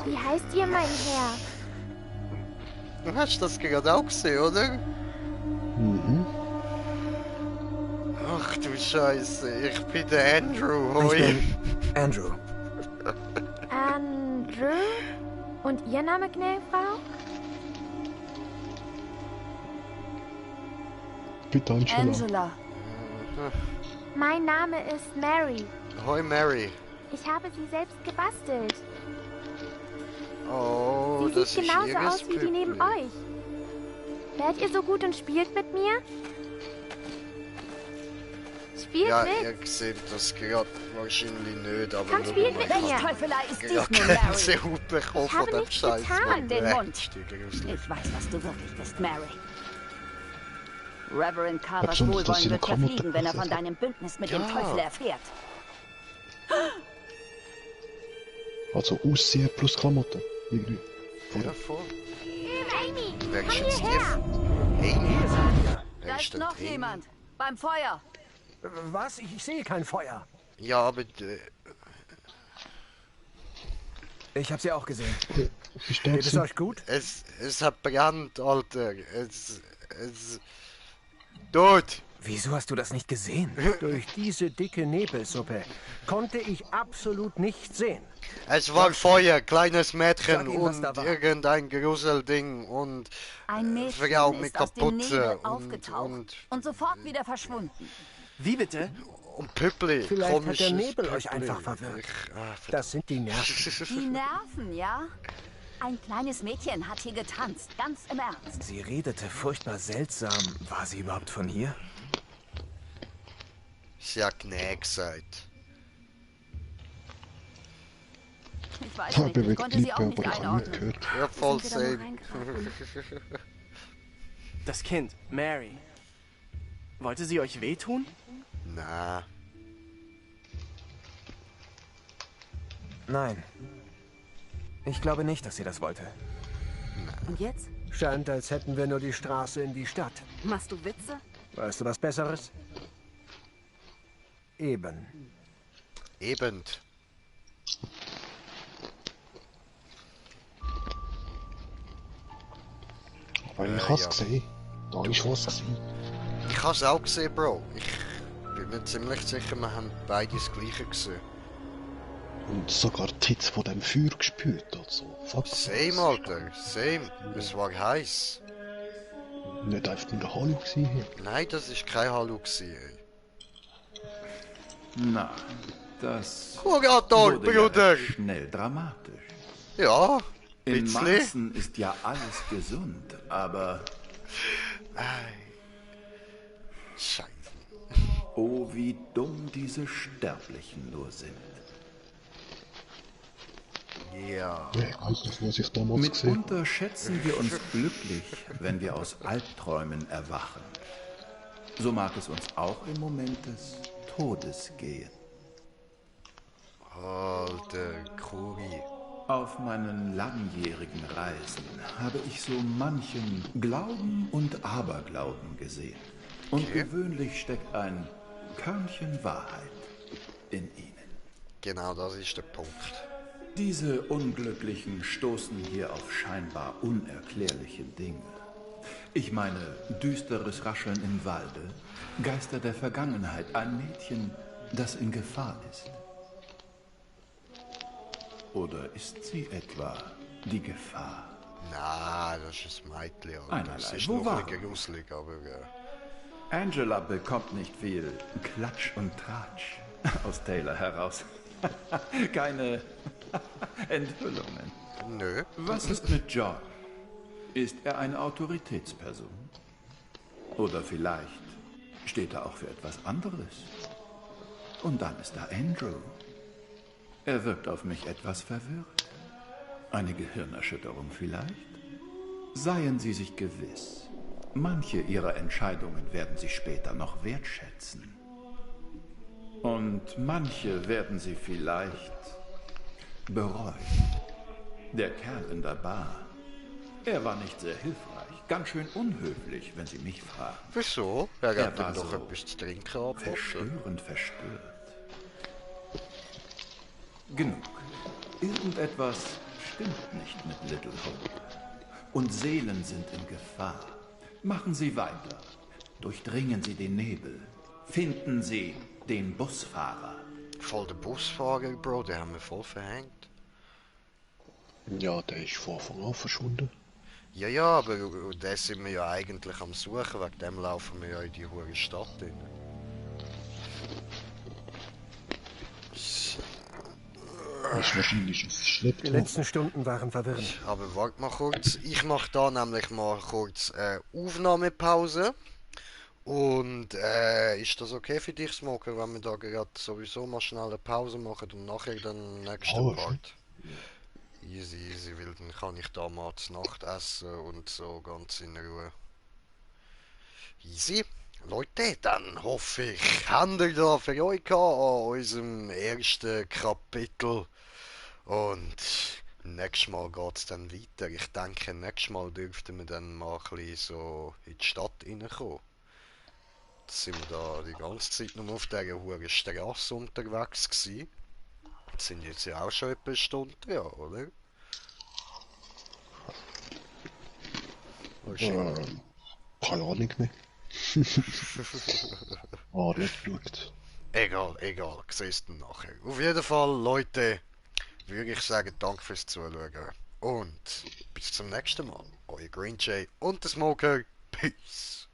Wie heißt ihr, mein Herr? Du hast das gerade auch gesehen, oder? Mhm. Ach du Scheiße, ich bin der Andrew, Ich hoi. bin Andrew. Andrew? Und Ihr Name, Gnäfrau? Bitte, Angela. Angela. Mein Name ist Mary. Hoi Mary. Ich habe sie selbst gebastelt. Oh, Sie das sieht ist genauso ihres aus wie die neben Püppli. euch. Wärt ihr so gut und spielt mit mir? Spielt Ja, mit. ihr seht das gerade wahrscheinlich nicht, aber Komm, spielt mit mir. Teufelei ist dies Ja, nun, Mary. Gänsehaut bekommen Ich habe von dem nichts Scheiß. getan. Mann. Den Mund. Ist die gruselig. Ich weiß, was du wirklich bist, Mary. Reverend Carvers Besonders, dass sie Wohlwollen wird eine Klamotte verfliegen, wenn er von anhat. deinem Bündnis mit dem Ja. Teufel erfährt. Also Aussehen plus Klamotten. Irgendwie. Ja, voll. Amy, Wer komm schützt hierher. die? Amy? Wer Da ist ist denn noch Amy? jemand. Beim Feuer. Was? Ich sehe kein Feuer. Ja, aber Ich habe sie auch gesehen. Bist Geht es euch gut? es hat brennt, Alter. Es... Dort! Wieso hast du das nicht gesehen? Durch diese dicke Nebelsuppe konnte ich absolut nichts sehen. Es war Feuer, kleines Sag Mädchen ihm, was und da war. irgendein Gruselding und Ein Mädchen Frau mit ist aus dem Kapuze Nebel und, aufgetaucht und sofort wieder verschwunden. Wie bitte? und Püppli. Vielleicht hat der komisches Nebel euch Püppli. einfach verwirrt. verdammt. Das sind die Nerven. Die Nerven, ja? Ein kleines Mädchen hat hier getanzt, ganz im Ernst. Sie redete furchtbar seltsam. War sie überhaupt von hier? Sie hat Gnä gesagt. Ich weiß Ich nicht, habe ich mit konnte sie Liebe, auch nicht aber ich habe nicht einordnen. gehört. Ja, voll Sind wir da noch same. Das Kind, Mary. Wollte sie euch wehtun? Na, Nein. Ich glaube nicht, dass sie das wollte. Und jetzt? Scheint, als hätten wir nur die Straße in die Stadt. Machst du Witze? Weißt du was Besseres? Eben. eben. Aber ich hab's gesehen. Da ist was gewesen. Ich hab's auch gesehen, Bro. Ich bin mir ziemlich sicher, wir haben beide das Gleiche gesehen. Und sogar die Hitze von dem Feuer gespürt. Also, fuck. Same, Alter. Same. Es war heiß. Nicht einfach nur der Hallo gewesen. Nein, das ist kein Hallo gewesen, ey. Na, das Kurator, wurde Bruder! ja schnell dramatisch. Ja, In bisschen. Maßen ist ja alles gesund, aber Scheiße. oh, wie dumm diese Sterblichen nur sind. Ja. Ja, ich weiß nicht, was ich damals gesehen habe. Mitunter schätzen wir uns glücklich, wenn wir aus Albträumen erwachen. So mag es uns auch im Moment des Todes gehen. Alter, Kuri. Auf meinen langjährigen Reisen habe ich so manchen Glauben und Aberglauben gesehen. Und gewöhnlich steckt ein Körnchen Wahrheit in ihnen. Genau, das ist der Punkt. Diese Unglücklichen stoßen hier auf scheinbar unerklärliche Dinge. Ich meine, düsteres Rascheln im Walde, Geister der Vergangenheit, ein Mädchen, das in Gefahr ist. Oder ist sie etwa die Gefahr? Na, das ist ein Mädchen. Das ist Wo noch war? ein gruselig, aber Angela bekommt nicht viel Klatsch und Tratsch aus Taylor heraus. Keine Enthüllungen. Nö. Was ist mit John? Ist er eine Autoritätsperson? Oder vielleicht steht er auch für etwas anderes? Und dann ist da Andrew. Er wirkt auf mich etwas verwirrt. Eine Gehirnerschütterung vielleicht? Seien Sie sich gewiss, manche Ihrer Entscheidungen werden Sie später noch wertschätzen. Und manche werden Sie vielleicht bereuen. Der Kerl in der Bar, er war nicht sehr hilfreich. Ganz schön unhöflich, wenn Sie mich fragen. Wieso? Er Er hat war ihm doch so etwas zu trinken angeboten. verstörend verstört. Genug. Irgendetwas stimmt nicht mit Little Hope. Und Seelen sind in Gefahr. Machen Sie weiter. Durchdringen Sie den Nebel. Finden Sie den Busfahrer. Voll der Busfahrer, Bro, den haben wir voll verhängt. Ja, der ist von Anfang an verschwunden. Ja, ja, aber den sind wir ja eigentlich am Suchen, wegen dem laufen wir ja in die hure Stadt rein. Ist wahrscheinlich ein Schlepptau. Die letzten Stunden waren verwirrend. Aber warte mal kurz, ich mache da nämlich mal kurz Aufnahmepause. Und ist das okay für dich, Smoker, wenn wir da gerade sowieso mal schnell eine Pause machen und nachher dann den nächsten Oh, Part? Easy, easy, weil dann kann ich da mal zur Nacht essen und so ganz in Ruhe. Easy. Leute, dann hoffe ich, habt ihr da für euch gehabt an unserem ersten Kapitel. Und nächstes Mal geht es dann weiter. Ich denke, nächstes Mal dürften wir dann mal ein bisschen so in die Stadt reinkommen. Jetzt sind wir da die ganze Zeit nur auf dieser hohen Straße unterwegs gewesen. Das sind jetzt ja auch schon etwa eine Stunde dran, oder? Keine Ahnung mehr. Nicht geschaut. Egal, egal, siehst du nachher. Auf jeden Fall, Leute, würde ich sagen, danke fürs Zuschauen. Und bis zum nächsten Mal. Euer Green Jay und der Smoker. Peace.